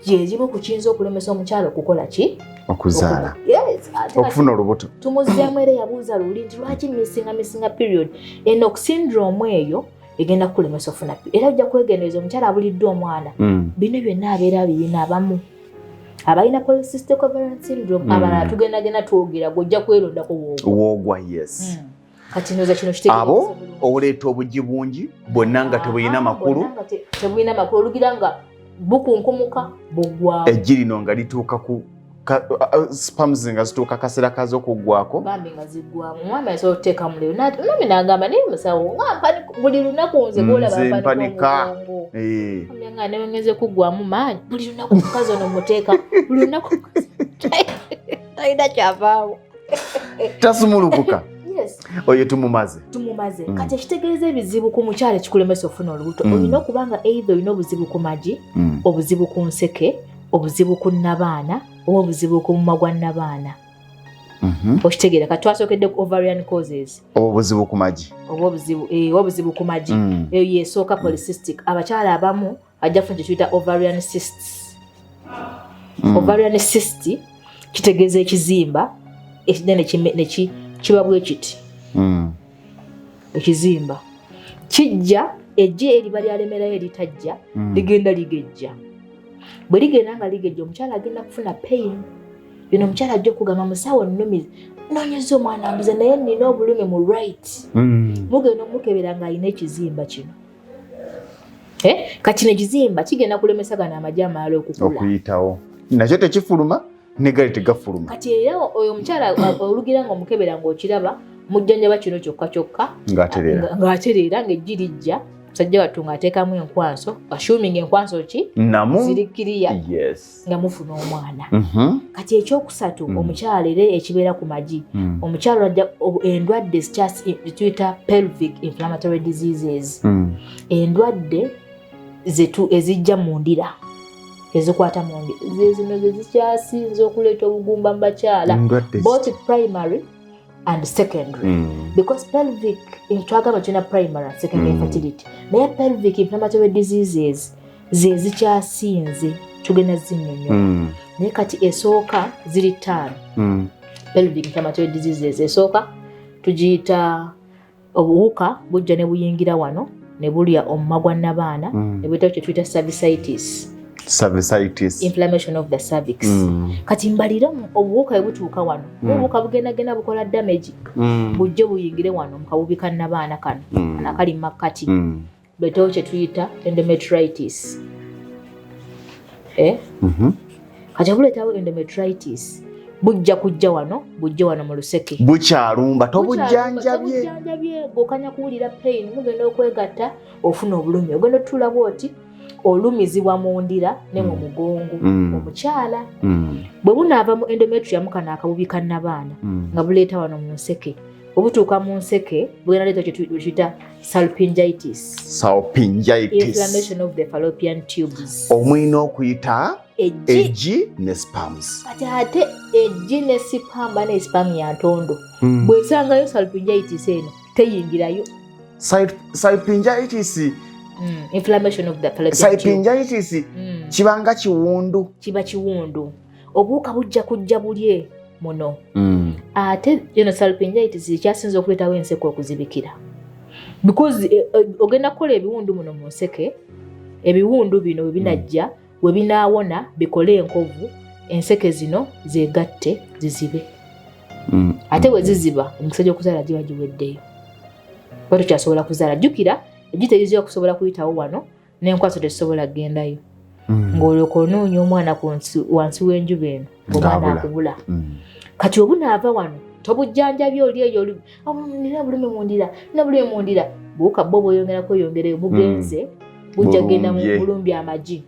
gyegimu ku kiyinza okulemesa omukyala okukola ki? Okuzaala. Yes, ate kati Okufuna olubuto. Tumuzzeemu era yabuuza luli nti lwaki missinga period. Eno syndrome eyo egenda kukulemesa ofuna, era ojja kwegendereza omukyala abuliddwa omwana, bino byonna abeera biyina. Abamu abalina polycystic ovarian syndrome, abalala tugendagenda twogera, gwojja kwerondako woogwa. Woogwa, yes. Kati ndowooza kino kitegeeza Abo oleeta obugi bungi bwonna nga tebulina makulu. Bwonna nga tebulina makulu, olugira nga bukunkumuka buggwawo. Eggi lino nga lituuka ku sperms nga zituuka kaseera kazo okuggwako. Bambi nga ziggwamu. Omwami asobola okuteekamu leero, omwami n'agamba, naye musawo nga buli lunaku nze gwolaba Nze mpanika mpanika. omugongo. Nga newengeze kuggwamu maanyi buli lunaku, omukazi ono muteeka buli lunaku, talina kyavaawo. Tasumulukuka. Yes. Oyo tumumaze. Tumumaze. Kati ekitegeeza ebizibu ku mukyala ekikulemesa ofuna olubuto, olina okuba nga either olina obuzibu ku magi, obuzibu ku nseke, obuzibu ku nnabaana, oba obuzibu ku mumwa gwa nnabaana. Okitegeera? Kati twasookedde ku ovarian causes. Obuzibu ku magi. Oba obuzibu, oba obuzibu ku magi. Eyo yesooka, polycystic. Abakyala abamu ajja kufuna kye tuyita ovarian cysts. Ovarian cyst kitegeeza ekizimba ekinene kiba bwe kiti. Ekizimba kijja, ejji eriba lyalemerayo eritajja, ligenda ligejja. Bwe ligenda nga ligejja, omukyala agenda kufuna pain. Bino omukyala ajja okugamba, musawo, nnumi, noonyeza omwana mbuze, naye nina obulumi mu right. Mugenda omukebera ng'alina ekizimba kino. Eh? Kati ekizimba kigenda kulemesa gano amagi amalala okukula. Okuyitawo nakyo tekifuluma, negali tegafuluma. Kati era oyo omukyala olugira nga omukebera ng'okiraba, mujjanjaba kino kyokka kyokka. Ng'atereera. Ng'atereera, ng'eggi lijja. Musajja wattu ng'ateekamu enkwanso, assuming enkwanso ki? Namu. Ziri kiriya. Nga mufuna omwana. Kati ekyokusatu, omukyala era ekibeera ku magi, omukyala ajja endwadde zituyita pelvic inflammatory diseases, endwadde zetu ezijja mu ndira, ezikwata mu ndira, ze zino ze zikyasinze okuleeta obugumba mu bakyala, Endwadde both primary and secondary. Because pelvic, twagamba tulina primary and secondary infertility, naye pelvic inflammatory diseases ze zikyasinze, tugenda zinnyonnyola. Naye kati esooka ziri ttaano. Pelvic inflammatory diseases esooka tugiyita obuwuka bujja ne buyingira wano ne bulya omumwa gwa nnabaana, ne buyita kye tuyita cervicitis. Cervicitis. Inflammation of the cervix. Kati mbalira obuwuka bwe butuuka wano, obuwuka bugendagenda bukola damage, bujje buyingire wano mu kawubi ka nnabaana kano, kano akali mu makkati, buleetewo kye tuyita endometritis, eh? Kati obuleetawo endometritis, bujja kujja wano, bujje wano mu luseke. Bukyalumba, tobujjanjabye. Tobujjanjabye, ng'okanya kuwulira pain. Mugenda okwegatta, ofuna obulumi, ogenda otuula bwoti, olumizibwa mu ndira ne mu mugongo. Omukyala bwe bunaava mu endometrium, kano akabubi ka nnabaana, nga buleeta wano mu nseke, bwe butuuka mu nseke bugenda leeta kye tuyita salpingitis. Salpingitis. Inflammation of the fallopian tubes. Omulina okuyita eggi. Eggi ne sperms. Kati ate eggi ne sperm, ne sperm ya ntondo, bw'esangayo salpingitis eno teyingirayo. Salpingitis. Inflammation of the fallopian tube. Salpingitis. Kibanga kiwundu. Kiba kiwundu, obuwuka bujja kujja bulye muno. Ate eno salpingitis ekyasinza okuleetawo enseke okuzibikira, because ogenda kukola ebiwundu muno mu nseke. Ebiwundu bino bwe binajja, we binaawona bikole enkovu, enseke zino zegatte zizibe. Ate bwe ziziba, emikisa gy'okuzaala giba giweddeyo, oba tokyasobola kuzaala. Jjukira eggi terizira kusobola kuyitawo wano, n'enkwaso tezisobola kugendayo, ng'olyoka onoonya omwana ku wansi w'enjuba eno, omwana Ng'abula. akubula. Kati obunaava wano, tobujjanjabye, oli eyo oli, "Oh, nina bulumi mundira, nina bulumi mundira." Buwuka bwo bweyongera kweyongerayo, bugenze bujja genda mu Bulumbye. bulumbye amagi.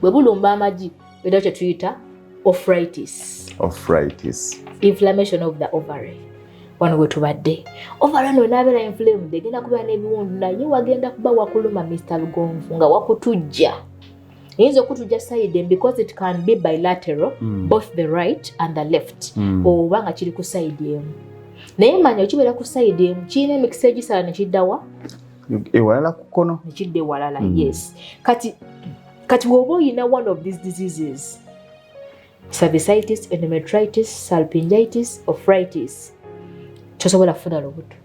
Bwe bulumba amagi, era kye tuyita oophoritis. Oophoritis. Inflammation of the ovary. Wano we tubadde, ovary wano wenaabeera inflamed, egenda kubeera n'ebiwundu, naye wagenda kuba wakuluma, Mr Lugonvu, nga wakutujja. Eyinza okutujja side emu, because it can be bilateral, both the right and the left, oba nga kiri ku side emu. Naye manya okibeera ku side emu, kirina emikisa egisala nekiddawa? Ewalala ku kkono. Nekidda ewalala. Yes. Kati bw'oba oyina one of these diseases, cervicitis, endometritis, salpingitis, oophoritis, tosobola kufuna lubuto.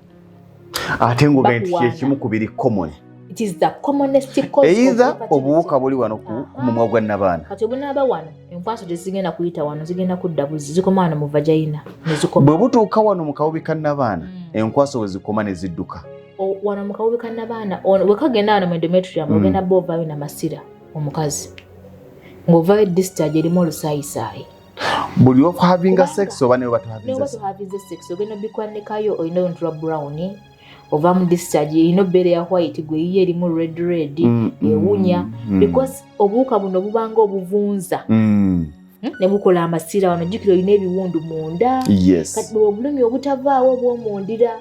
Ate ng'ogambye nti Bakuwaana. kyekimu ku biri common. It is the commonest cause of either infertility. Obuwuka buli wano ku mumwa gwa nnabaana. Kati obunaaba wano, enkwaso tezigenda kuyita wano, zigenda kudda buzi, zikoma wano mu vagina nezikoma. Bwe butuuka wano mu kawubi ka nnabaana, enkwaso bwe zikoma ne zidduka. Wano mu kawubi ka nnabaana ono, bwe kagenda wano mu endometrium, ogenda ba ovaayo namasira omukazi, ng'ovaayo discharge erimu olusaayisaayi. Buli okuhavinga sex oba ne bwe ne oba batuhavinza? Tohavinze sex, ogenda obikwanikayo, olina oluntu lwa brown, ova mu discharge erina obbeera ya white, gwe yiyo erimu red red, ewunya, because obuwuka buno bubanga obuvunza, Ne bukola amasira wano. Jjukira olina ebiwundu munda. Kati bwe obulumi obutavaawo obw'omundira,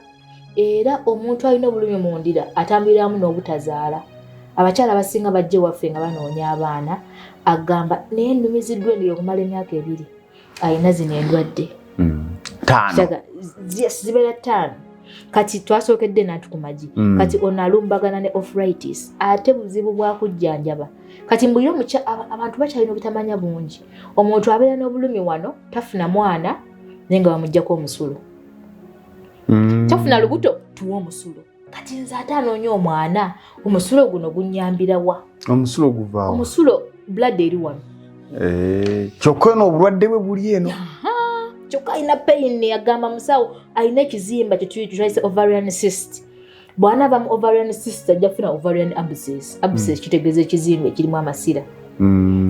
era omuntu alina obulumi mundira atambuliramu n'obutazaala. Abakyala abasinga bajja ewaffe nga banoonya abaana, agamba naye nnumiziddwa endira okumala emyaka 2, alina zino endwadde. Taano. Yes, zibeera 5. Kati twasookedde nanti ku magi. Kati ono alumbagana ne oophoritis, ate buzibu bwakujjanjaba. Kati mbulire abantu bakyalina obutamanya bungi. Omuntu abeera n'obulumi wano, tafuna mwana, naye nga bamugjako omusulo. Tafuna lubuto, tuwa omusulo. Kati nze ate anoonya omwana, omusulo guno gunyambirawa? Omusulo guvaawo? Omusulo blood eri wano. Eh, kyokka eno obulwadde bwe buli eno. Kyokka alina pain, agamba musawo alina ekizimba kyetuyise ovarian cyst. Bw'anaava mu ovarian cyst, ajja kufuna ovarian abscess. Abscess kitegeeza ekizimba ekirimu amasira.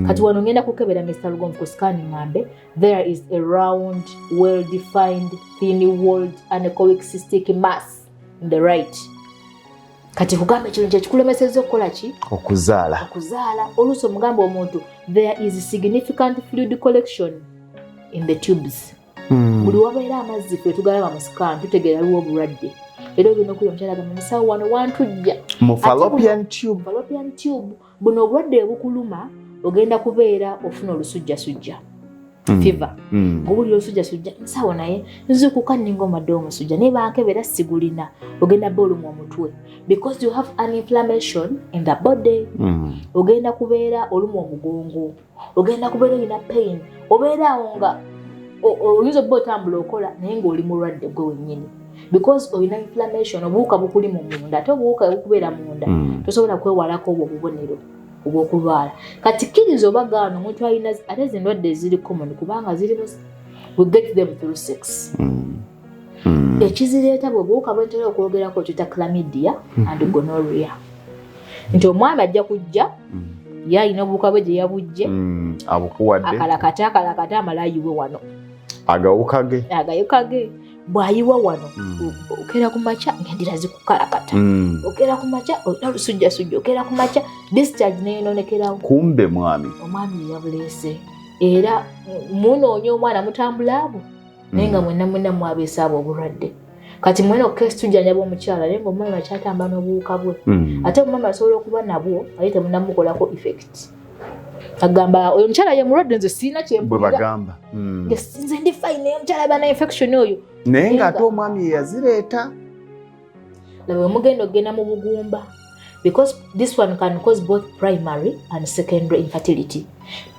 Kati wano ngenda kukebera, Mr Lugonvu, ku scan, ngambe there is a round, well defined, thin walled anechoic cystic mass in the right. Kati kugamba ekintu kyekikulemesezza okukola ki? Okuzaala. Okuzaala. Oluusi omugamba omuntu there is significant fluid collection in the tubes. Buli wabeera amazzi, ffe tugalaba mu scan, tutegeera waliwo obulwadde. Era ogenda okuli omukyala agamba, "Musawo, wano wantujja." Mu fallopian tube. Fallopian tube. Buno obulwadde obukuluma, ogenda kubeera ofuna olusujjasujja, fever, ng'owulira olusujjasujja, "Nsawo, naye nzuukuka nninga omadde omusujja, naye bankebera sigulina." Ogenda ba olumwa omutwe because you have an inflammation in the body. Ogenda kubeera olumwa omugongo, ogenda kubeera olina pain, obeera awo nga oyinza obba otambula okola, naye ng'oli mulwadde gwe wennyini, because olina inflammation, obuwuka bukuli mu munda. Ate obuwuka bukubeera munda, tosobola kwewalako obwo obubonero. Obwokulwala kati kkiriza oba gaana, omuntu alina ate zi endwadde eziri common, kubanga ziri we get them through sex. Ekizireeta bwe buwuka bwentera okwogerako, tuyita chlamydia and gonorrhea, nti omwami ajja kujja, ye alina obuwuka bwe gye yabujje. Abukuwadde. Akalakata akalakata, amala ayiwe wano. Agawuka ge. Agawuka ge bw'ayiwa wano, okeera ku makya ng'endira zikukalakata, okeera ku makya olina olusujjasujja, okeera ku makya discharge neyonoonekerawo. Kumbe mwami. Omwami ye yabuleese, era munoonya omwana, mutambula abo, naye nga mwenna mwenna mwabeese abo obulwadde. Kati mwena okesi tujjanjaba omukyala, naye nga omwami akyatamba n'obuwuka bwe. Ate omwami asobola okuba nabwo aye temunamukolako effect, agamba oyo omukyala ye mulwadde, nze siina bwe kyempulira. Bagamba. Nze ndi fine, naye omukyala aba na infection oyo. Naye ng'ate omwami ye yazireeta. Laba wemugenda okugenda mu bugumba, because this one can cause both primary and secondary infertility.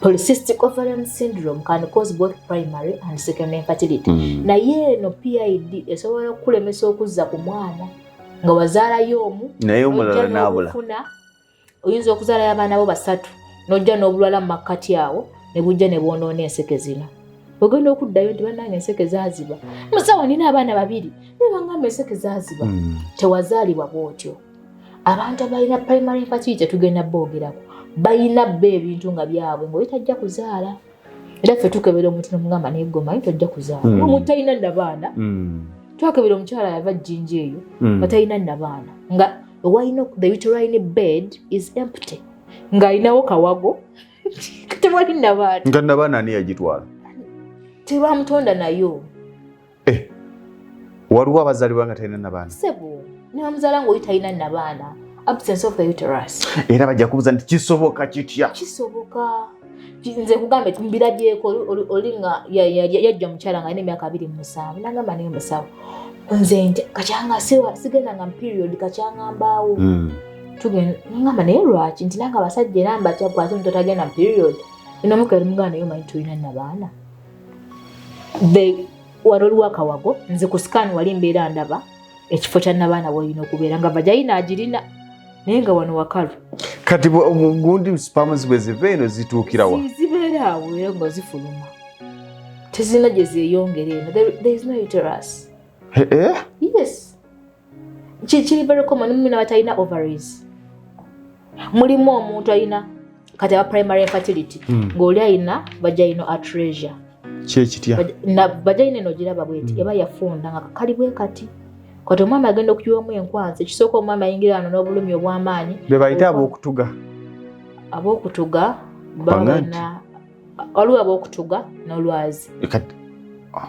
Polycystic ovarian syndrome can cause both primary and secondary infertility. Naye eno PID esobola okukulemesa okuzza ku mwana nga wazaalayo omu, naye omulala n'ojja n'abula. N'obufuna, oyinza okuzaalayo abaana bo basatu, n'ojja n'obulwala mu makkati awo, ne bujja ne bwonoona enseke zino. Ogenda okuddayo nti bannange, enseke zaaziba, musawo, nina abaana babiri, naye bangamba enseke zaaziba. Tewazaalibwa bw'otyo. Abantu abalina primary infertility tetugenda boogerako, balina bo ebintu nga byabwe ng'oli tajja kuzaala, era ffe tukebera omuntu nomugamba, naye gwe omanyi tojja kuzaala. Omuntu talina nabaana. Twakebera omukyala yava Jjinja eyo, nga talina nabaana, nga ewalina the uterine bed is empty, ng'alinawo kawago, tewali nabaana. Nga nabaana ani yagitwala? Tebamutonda nayo. Eh, waliwo abazaalibwa nga talina nabaana? Sebo, nebamuzaala ng'oli talina nabaana, absence of the uterus. Era bajja kubuuza nti kisoboka kitya? Kisoboka. Nze kugambe mbirabyeko. Oli nga yajja omukyala nga alina emyaka 27, nagamba, naye musawo, nze nti kakyanga sigenda nga period, kakyanga mbaawo. Tugenda, ngamba naye lwaki? Nti nange abasajja era mbatya, kwate omuntu atagenda mu period eno. Muganda naye omanyi tulina nabaana. Wano oliwo akawago, nze ku scan wali mbeera ndaba ekifo kya nabaana wolina okubeera, nga vagina agirina, naye nga wano wakalu. Kati gundi sperms bwe ziva eno zituukirawa? Zibeera awo era nga zifuluma, tezirina gye zeeyongera eno. There is no uterus. Eh, eh? Yes. Kiri very common. Mulimu n'abatalina ovaries, mulimu omuntu alina kati aba primary infertility, ng'oli alina vaginal atresia. Kyekitya? Vagina eno ogiraba bweti, eba yafunda nga kakali bwe kati. Kati omwami agenda okuyiwamu enkwansi, ekisooka omwami ayingira wano n'obulumi obw'amaanyi. Be bayita ab'okutuga. Ab'okutuga. Banga Balina, waliwo ab'okutuga n'olwazi. Kati ah.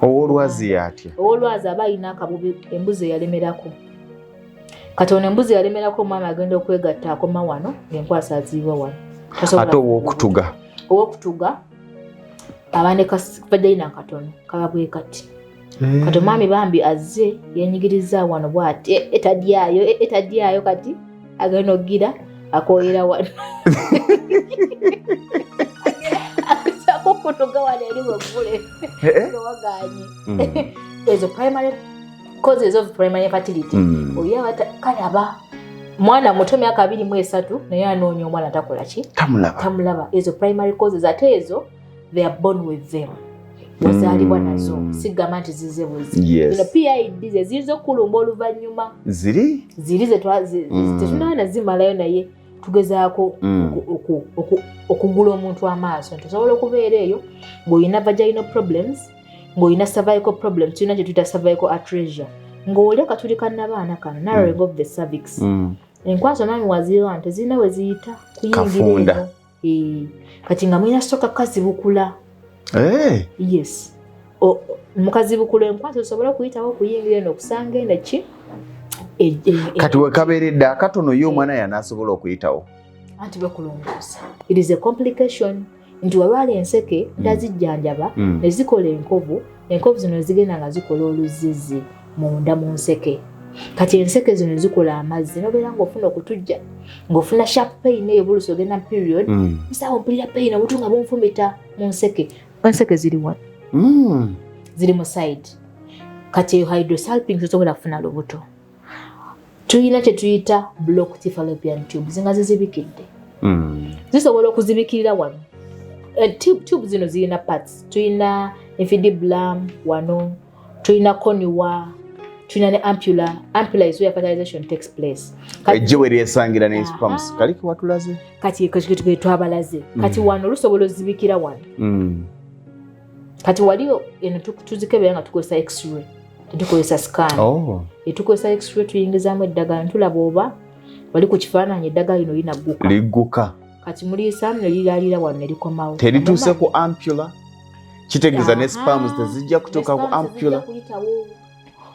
Ow'olwazi yatya? Ow'olwazi aba alina akabubi, embuzi eyalemerako. Kati ono embuzi eyalemerako, omwami agenda okwegatta, akoma wano ng'enkwasa aziyiwa wano. Tasobola. Ate ow'okutuga? Ow'okutuga aba ne vagina katono, kaba bwe kati. Kati omwami bambi azze yenyigiriza wano bwati, etadyayo, etadyayo, kati agenda okugira akoyera wano, agezaako kutuga wano eri bweggule. Eh, eh? Nga waganye. Ezo primary causes of primary infertility. Oyo aba kalaba mwana muto, myaka 23, naye anoonya omwana, takola ki? Tamulaba. Tamulaba. Ezo primary causes, ate ezo they are born with them, wazaalibwa nazo. Sigamba nti zize buzi. Zino PID ze ziyinza okukulumba oluvannyuma. Ziri Ziri tetunaba nazimalayo, naye tugezaako okugula omuntu amaaso nti osobola okubeera eyo ng'olina vaginal problems, ng'olina cervical problems, tulina kye tuyita cervical atresia, ng'oli akatuli ka nabaana kano, narrowing of the cervix. Enkwaso omwami waziwa nti zirina we ziyita kuyingira. Kafunda. Eno. Kati nga mulina soka kazibukula. Yes, mukazibukula enkwaso osobola okuyitawo okuyingira eno, okusanga eno ki. Kati wekabeeredde akatono, ye omwana yanaasobola okuyitawo? Anti bakulongoosa. It is a complication nti walwala enseke, ntazijjanjaba, ne zikola enkovu. Enkovu zino zigenda nga zikola oluzizi munda mu nseke. Kati enseke zino zikola amazzi, nobeera ng'ofuna okutujja, ng'ofuna sharp pain eyo bulusi ogenda mu period. Musawo, mpulira pain, obutu nga bunfumita mu nseke. Enseke ziri wano, ziri mu side. Kati eyo hydrosalpinx, tosobola kufuna lubuto. Tulina kye tuyita blocked fallopian tubes nga zizibikidde. Zisobola okuzibikirira wano. Tube zino zirina parts. Tulina infundibulum wano, tulina cornua, tulina ne ampulla. Ampulla is where fertilization takes place. Ejje we lyesangira ne sperms. Kali kiwatulaze. Kati kati twabalaze. Kati wano lusobola ozibikira wano. Kati wali eno tuzikebera nga tukozesa X-ray, tetukozesa scan. Etukozesa X-ray, tuyingizaamu eddagala ntulaba oba wali ku kifaananyi eddagala lino linagguka. Ligguka. Kati muliisaamu ne liralira wano ne likomawo. Terituuse ku ampulla. Kitegeeza ne sperms tezijja kutuuka ku ampulla.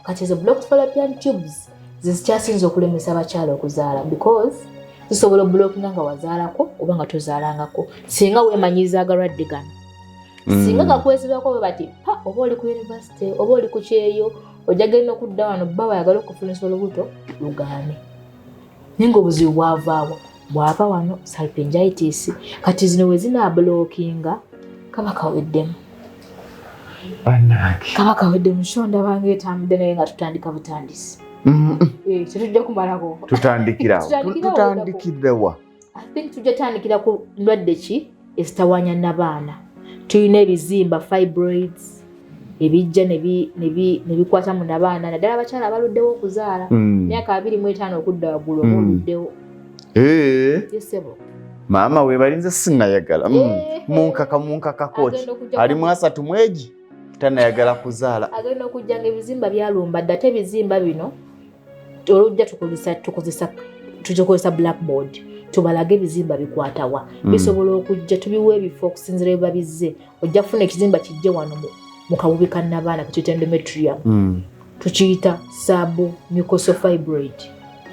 Kati ezo blocked fallopian tubes zezikyasinza okulemesa abakyala okuzaala, because zisobola oblockinga nga wazaalako oba nga tozaalangako, singa weemanyiiza agalwadde gano. Singa gakwesibako bwe bati pa, oba oli ku university oba oli ku kyeyo, ojja genda okudda wano bba wayagala okufunisa olubuto lugaane. Naye nga obuzibu bwavaawa? Bwava wano, salpingitis. Kati zino we zinaablockinga kaba kaweddemu. Bannange. Kaba kaweddemu. So ndabanga etambudde, naye nga tutandika butandisi. Tetujja kumalako. Tutandikirawo. Tutandikirawo. Tutandikirawa? I think tujja tandikira ku ndwadde ki ezitawaanya nabaana. Tulina ebizimba, fibroids, ebijja ne bikwata mu nabaana, naddala abakyala abaluddewo okuzaala. Myaka 25 okudda waggulu oba oluddewo. Yesebo. Maama webalinze sinnayagala. Munkaka munkakako ki? Agenda okujja Ali mu 30 egi tanayagala kuzaala. Agenda okujja nga ebizimba byalumba dda. Ate ebizimba bino olujja tukozesa tujja kukozesa blackboard tubalage ebizimba bikwatawa. Bisobola okujja, tubiwa ebifo okusinziira bwe babizze. Ojja kufuna ekizimba kijje wano mu kawubi ka nabaana ketuyita endometrium. Tukiyita submucosal fibroid.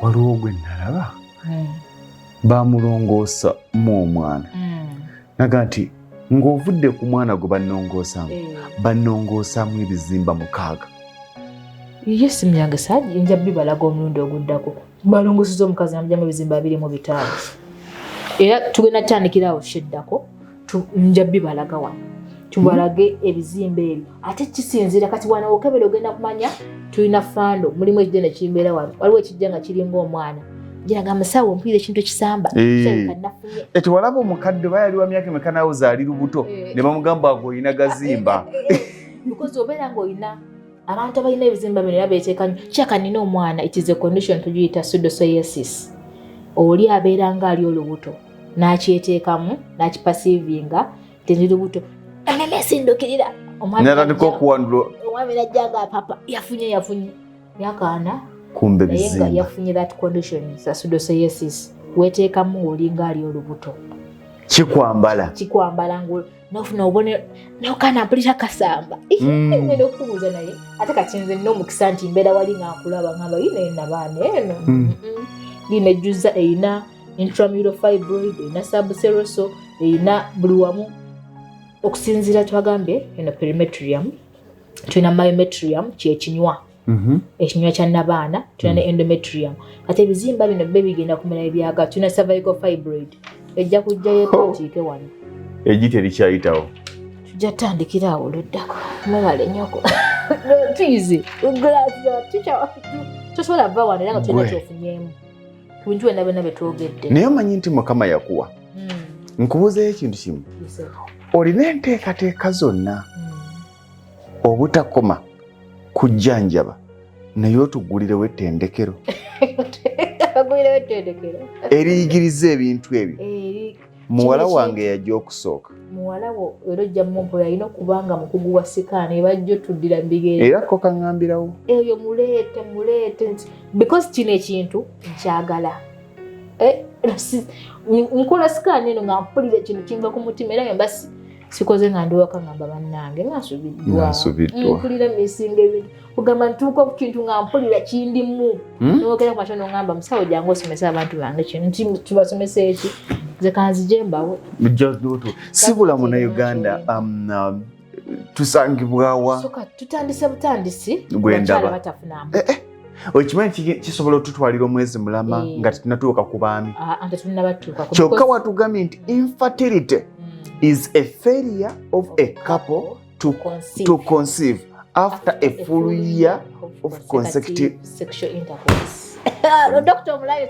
Waliwo gwe nalaba bamulongoosa mu omwana, naga nti ng'ovudde ku mwana gwe bannongoosaamu, bannongoosaamu ebizimba 6. Ye simu yange saagi, nja bibalaga omulundi oguddako. Balongoseza omukazi namugyamu ebizimba 25. Era tugenda tutandikirawo kyeddako, nja bibalaga wano, tubalage ebizimba ebyo. Ate kisinziira kati wano okebera ogenda kumanya tulina fando mulimu ekijja nekimbeera wano. Waliwo ekijja nga kiringa omwana giraga, musawo mpulira ekintu ekisamba. Kirabika nafunye. Eti walaba omukadde oba yali wa myaka emeka nawe ali lubuto, ne bamugamba ago olina gazimba. Because obeera ng'olina abantu abalina ebizimba bino era beteeka nnyo kyaka nina omwana. It is a condition tugiyita pseudocyesis. Oli abeera nga ali olubuto n'akyeteekamu n'akiperceivinga nti ndi lubuto, ememe esindukirira. Omwami natandika okuwandula. Omwami najja nga papa yafunye yafunye myaka 40. Kumbe Naye nga bizimba. yafunye that condition, pseudocyesis. Weteekamu olinga ali olubuto. Kikwambala. Kikwambala ngo nofuna obubonero nokana mpulira kasamba. Ngenda okubuuza, naye ate kati nze nina omukisa nti mbeera wali nga nkulaba, ngamba yina enabaana eno. Lina ejjuza erina intramural fibroid, erina subserosal, erina buli wamu. Okusinziira twagambye eno perimetrium, tulina myometrium, kyekinywa, ekinywa kya nabaana, tulina ne endometrium. Kati ebizimba bino bbe bigenda kumera ebyaga. Tulina cervical fibroid, ejja kujjayo epaatiike wano. Egi terikyayitawo. Tujja tutandikira awo oluddako. Mwebale nnyoko tuyize. Tosobola va wano era nga tulina Gwe. kyofunyeemu ku bintu byonna byonna byetwogedde. Naye omanyi nti Mukama yakuwa. Nkubuuzeyo ekintu kimu. Olina enteekateeka zonna obutakoma kujjanjaba, naye otugulirewo ettendekero Bagulirewo ettendekero eriyigiriza ebintu ebyo. Eri Muwala Kino wange yajja okusooka. Muwala wo era ojja mumpola, alina okuba nga mukugu wa scan ebajja otuddira mu bigere. Era ko kaŋŋambirawo. Eyo muleete muleete nti because kino ekintu nkyagala. Nkola scan eno nga mpulira kino kinva ku mutima, era mba sikoze nga ndi waka ngamba bannange nga nsubiddwa. Nga nsubiddwa. Mpulira misinga ebintu kugamba ntuuka ku kintu nga mpulira kindimu. Nogera ku makya nongamba, musawo jangu osomese abantu bange kino, nti tubasomesa eki, nze kanzije mbawe. Sibula Munnayuganda, tusangibwawa? Soka tutandise butandisi. Gwe ndaba. Bakyala batafuna. Okimanyi kisobola otutwalira omwezi mulama nga tetunatuuka ku baami. Ante tunnabatuukako. Kyokka watugambye nti infertility is a failure of a couple Conceive. to conceive after a full year of consecutive sexual intercourse. Dokita omulabe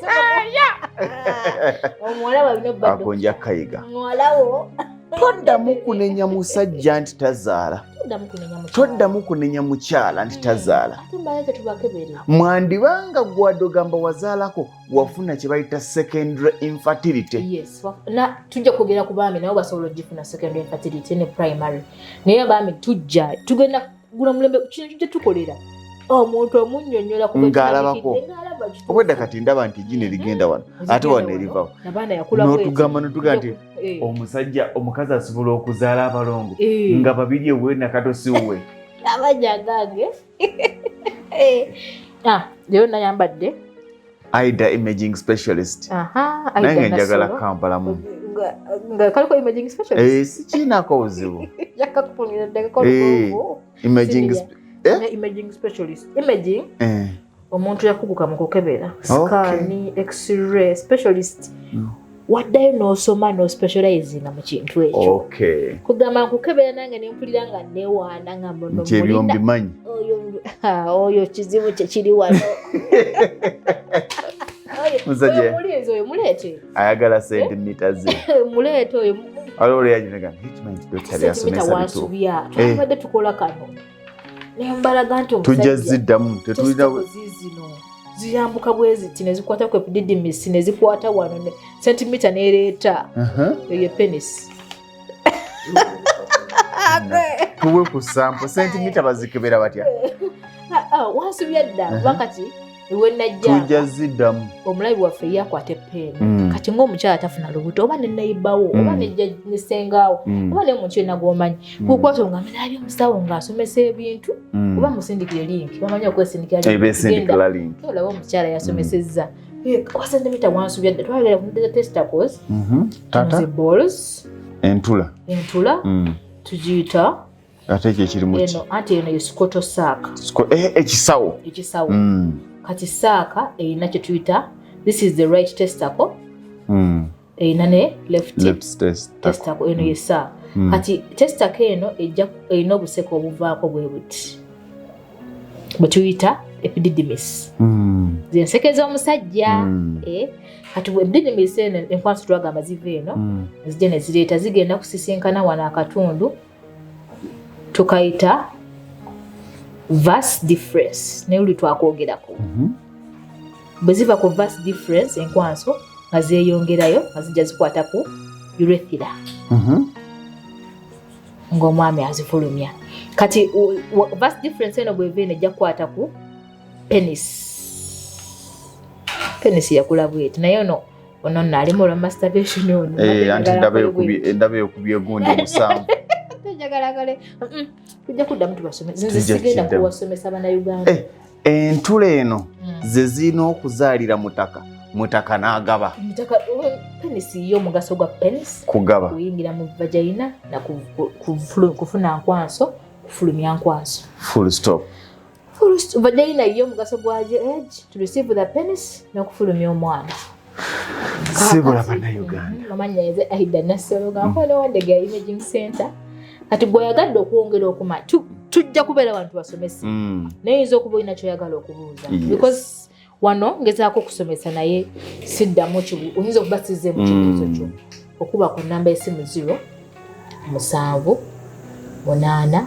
omuwala walina obba Ako nja kayiga. Muwalawo. Toddamu kunenya musajja nti tazaala. Toddamu kunenya mukyala. Toddamu kunenya mukyala nti tazaala. Ate mbala tetubakebere. Mwandibanga gwadde ogamba wazaalako wafuna kye bayita secondary infertility. Yes. Na tujja kwogera ku baami nabo basobola okugifuna secondary infertility ne primary. Naye abaami tujja tugenda guno mulembe kino kijja tukolera. Omuntu omunnyonnyola ku Ng'alabako. Obwedda kati ndaba nti gino erigenda wano ate wano erivawo. Nabaana yakula bw'eti. N'otugamba n'otugamba nti Eh. omusajja omukazi asobola okuzaala abalongo Eh. nga babiri ewuwe nakato si wuwe. Abajja agange. Ah, leero nayambadde. Aida imaging specialist. Aha, Nange Aida njagala Nassolo. Kampalamu. Nga kaliko imaging specialist. Eh, sikiinaako buzibu. Yakakufunira ddala Eh, olugongo. Imaging Senior. Ne imaging specialist. Imaging omuntu yakuguka mu kukebera. Okay. Scan, x-ray specialist. Waddayo n'osoma n'ospecializinga mu kintu ekyo. Okay. Kugamba nkukebera nange ne mpulira nga neewaana nga mbono Nti ebyo mulina. mbimanyi. Oyo oyo kizibu kye kiri wano. Musajja. Oyo mulinzi oyo muleete. Ayagala sentimita ze. Muleete oyo. Waliwo lwe yaginaga nti kimanyi nti dokita Sentimita byasomesa bituufu. wansubya. Twabadde tukola kano. Ne mbalaga nti Tujja omusajja. ziddamu tetulina Testicles zino ziyambuka bwe ziti ne zikwata ku epididymis ne zikwata wano ne sentimita n'ereeta eyo penis. Tuwe ku sample sentimita bazikebera batya? Wansubya dda kuba kati we najja Tujja ziddamu. Omulabi waffe ye akwata eppeeni. Kati ng'omukyala tafuna lubuto oba ne neighbour oba nejja ne ssengaawo oba ne muntu yenna gw'omanyi kukwata omugambe nalabye omusawo ng'asomesa ebintu oba musindikire link bamanyi okwesindikira link. Besindikira link. Genda, olaba omukyala yasomesezza. Oba sentimita wansubya dda twagala ku testicles. Tata Ze balls. Entula. Entula tugiyita Ate ekyo ekirimu ki? Eno anti eno ye scrotal sac. Ekisawo. Ekisawo. Kati sac erina kye tuyita this is the right testicle. Erina ne left Left testicle. testicle eno ye sac. Kati testicle eno ejja erina obuseke obuvaako bwe buti bwe tuyita epididymis. Ze nseke z'omusajja. Kati epididymis eno enkwanso twagamba ziva eno zijja ne zireeta zigenda kusisinkana wano akatundu tukayita vas deferens naye luli twakwogerako. Bwe ziva ku vas deferens enkwanso nga zeeyongerayo nga zijja zikwata ku urethra. Ng'omwami azifulumya. Kati vas deferens eno bw'eva eno ejja kukwata ku penis. Penis yakula bweti naye ono ono nno alimu olwa masturbation ono. Anti ndaba ekubye gundi omusanvu. Njagala kale tujja kuddamu tubasomese. Nze Tujja sigenda kuddamu. kuwasomesa Bannayuganda. Entula eno ze zirina okuzaalira mutaka, mutaka n'agaba. Mutaka, penis yo omugaso gwa penis Kugaba. Kuyingira mu vagina na kufuna nkwanso, kufulumya nkwanso. Full stop. Full stop. Vagina yo omugaso gwa age to receive the penis n'okufulumya omwana. Sibula Bannayuganda. Mama nze Aida Nassolo nga nkola ne Wandegeya Imaging Center. Kati bw'oyagadde okwongera okuma, tujja kubeera wano tubasomese. Naye oyinza okuba olina ky'oyagala okubuuza. Because wano ngezaako okusomesa naye siddamu oyinza okuba sizze mu kibuuzo kyo. Okuba ku nnamba y'essimu 0 7 8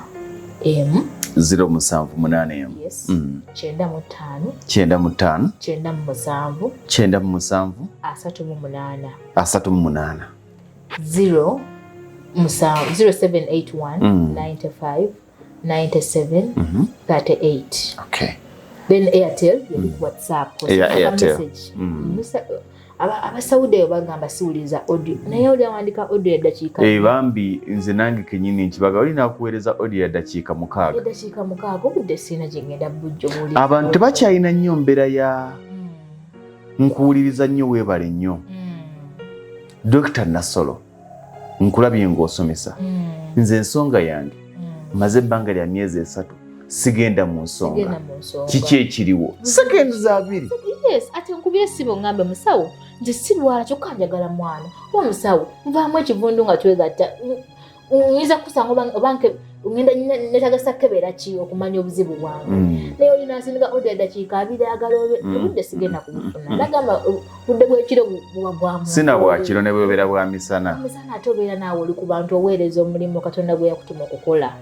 M. 0 7 8 M. Yes. 95. 95. 97. 97. 38. 38. 0 7 0 7 8 1 95 97 38. Okay. Then Airtel, WhatsApp, Airtel. Message. Abasaudi eyo bagamba siwuliza audio. Naye oli awandika audio ya ddakiika. Bambi nze nange kennyini nkibaga oli nakuweereza audio ya ddakiika 6. Eddakiika 6 obudde sirina gye ngenda bujjo buli. Abantu tebakyalina nnyo mbeera ya nkuwuliriza nnyo weebale nnyo. Dr. Nassolo nkulabye ng'osomesa. Nze ensonga yange maze ebbanga lya myezi 3 sigenda mu nsonga. Kiki ekiriwo? Seconds 2. Yes, ate nkubye essimu ngambe musawo nze sirwala kyokka njagala mwana. Oba musawo nvaamu ekivundu nga twegatta. Nyinza kusanga oba Ngenda netagasa kebera ki okumanya obuzibu bwange. Naye oli n'asindika audio eddakiika 20 agala obudde sigenda kubufuna. Nagamba budde bw'ekiro buba bwa muntu. Sina bwa kiro ne bw'obeera bwa misana. Misana ate obeera naawe oli ku bantu oweereza omulimu Katonda gwe yakutuma okukola.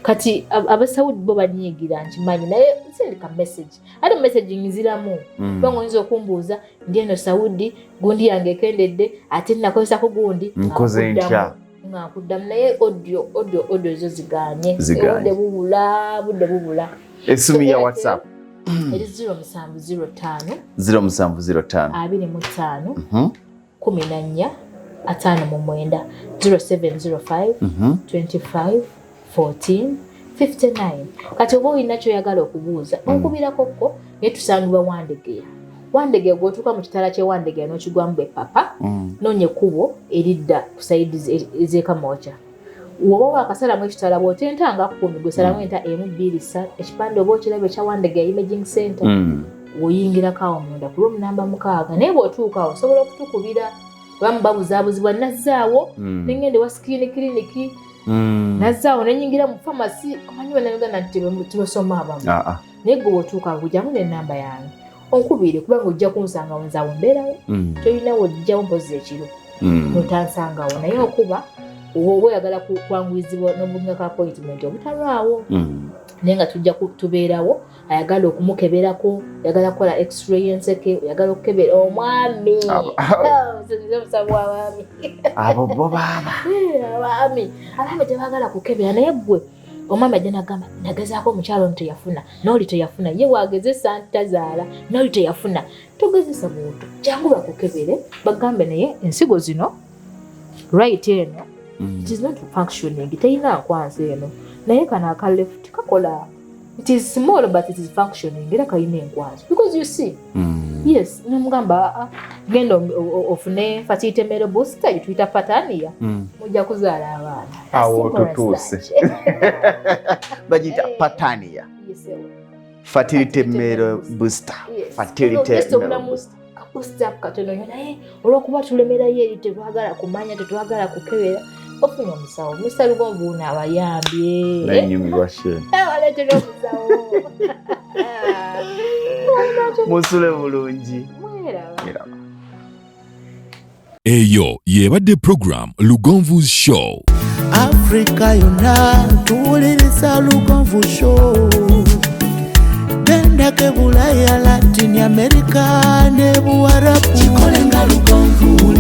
Kati abasaudi bo banyiigira nkimanyi, naye sindika message. Ate message nziramu. Kubanga oyinza okumbuuza ndi eno Saudi gundi yange ekendedde ate nakozesako gundi. Nkoze ntya? Nga nkuddamu, naye audio zo zigaanye. Budde bubula. Essimu ya WhatsApp eri 0705 0705 25 14 59 0705 25 14 59. Kati oba olina kyoyagala okubuuza onkubirako ko, naye tusangibwa Wandegeya. Wandegeya gw'otuuka mu kitala ky'e Wandegeya n'okigwamu bwe papa, noonya ekkubo eridda ku sayidi ez'ekamwokya. Woba wakasalamu ekitala bw'otenta nga 10 gwesalamu enta 1 2 3 ekipande oba okiraba ekya Wandegeya Imaging Center, oyingirako awo munda ku room namba 6. Naye bw'otuuka awo osobola okutukubira, abamu babuzaabuzibwa nazzaawo nengenda ewa skin clinic, nazzaawo nenyingira mu pharmacy. Omanyi bannayuganda nti tebasoma abamu, naye gwe bw'otuuka awo kujjamu n'ennamba yange onkubire, kubanga ojja kunsangawo nze awo mbeerawo. Tolina wojjawo mpozi ekiro notansangawo, naye okuba oba oyagala kwanguyizibwa n'obungako appointment obutalwawo, naye nga tujja tubeerawo. Ayagala okumukeberako, oyagala kukola x-ray y'enseke, oyagala okukebera omwami, omusawo w'abaami. Abo bo baaba Abaami tebaagala kukebera, naye gwe omwami ajja nagamba nagezaako omukyalo ono teyafuna, n'oli teyafuna, ye wagezesa nti tazaala, n'oli teyafuna. Togezesa muntu, jangu bakukebere bagambe naye ensigo zino right eno it is not functioning, teyina nkwansa eno, naye kano aka left kakola, it is small but it is functioning, era kalina enkwanso because you see. Yes, nomugamba genda ofune fertility male booster gye Patania, mujja kuzaala abaana. Awo tutuuse, bagiyita Patania fertility male booster. Fertility male booster. Kabooster katono nnyo, naye olwokuba tulemerayo eri tetwagala kumanya, tetwagala kukebera. Ofunye omusawo Mr. Lugonvu ono abayambye. Nanyumirwa she. Baleetera omusawo. Musule bulungi. Mweraba. Eyo yebadde program Lugonvu's Show. Afrika yonna tuwuliriza Lugonvu Show. Gendako Bulaya, Latin America ne Buwarabu, kikole nga Lugonvu.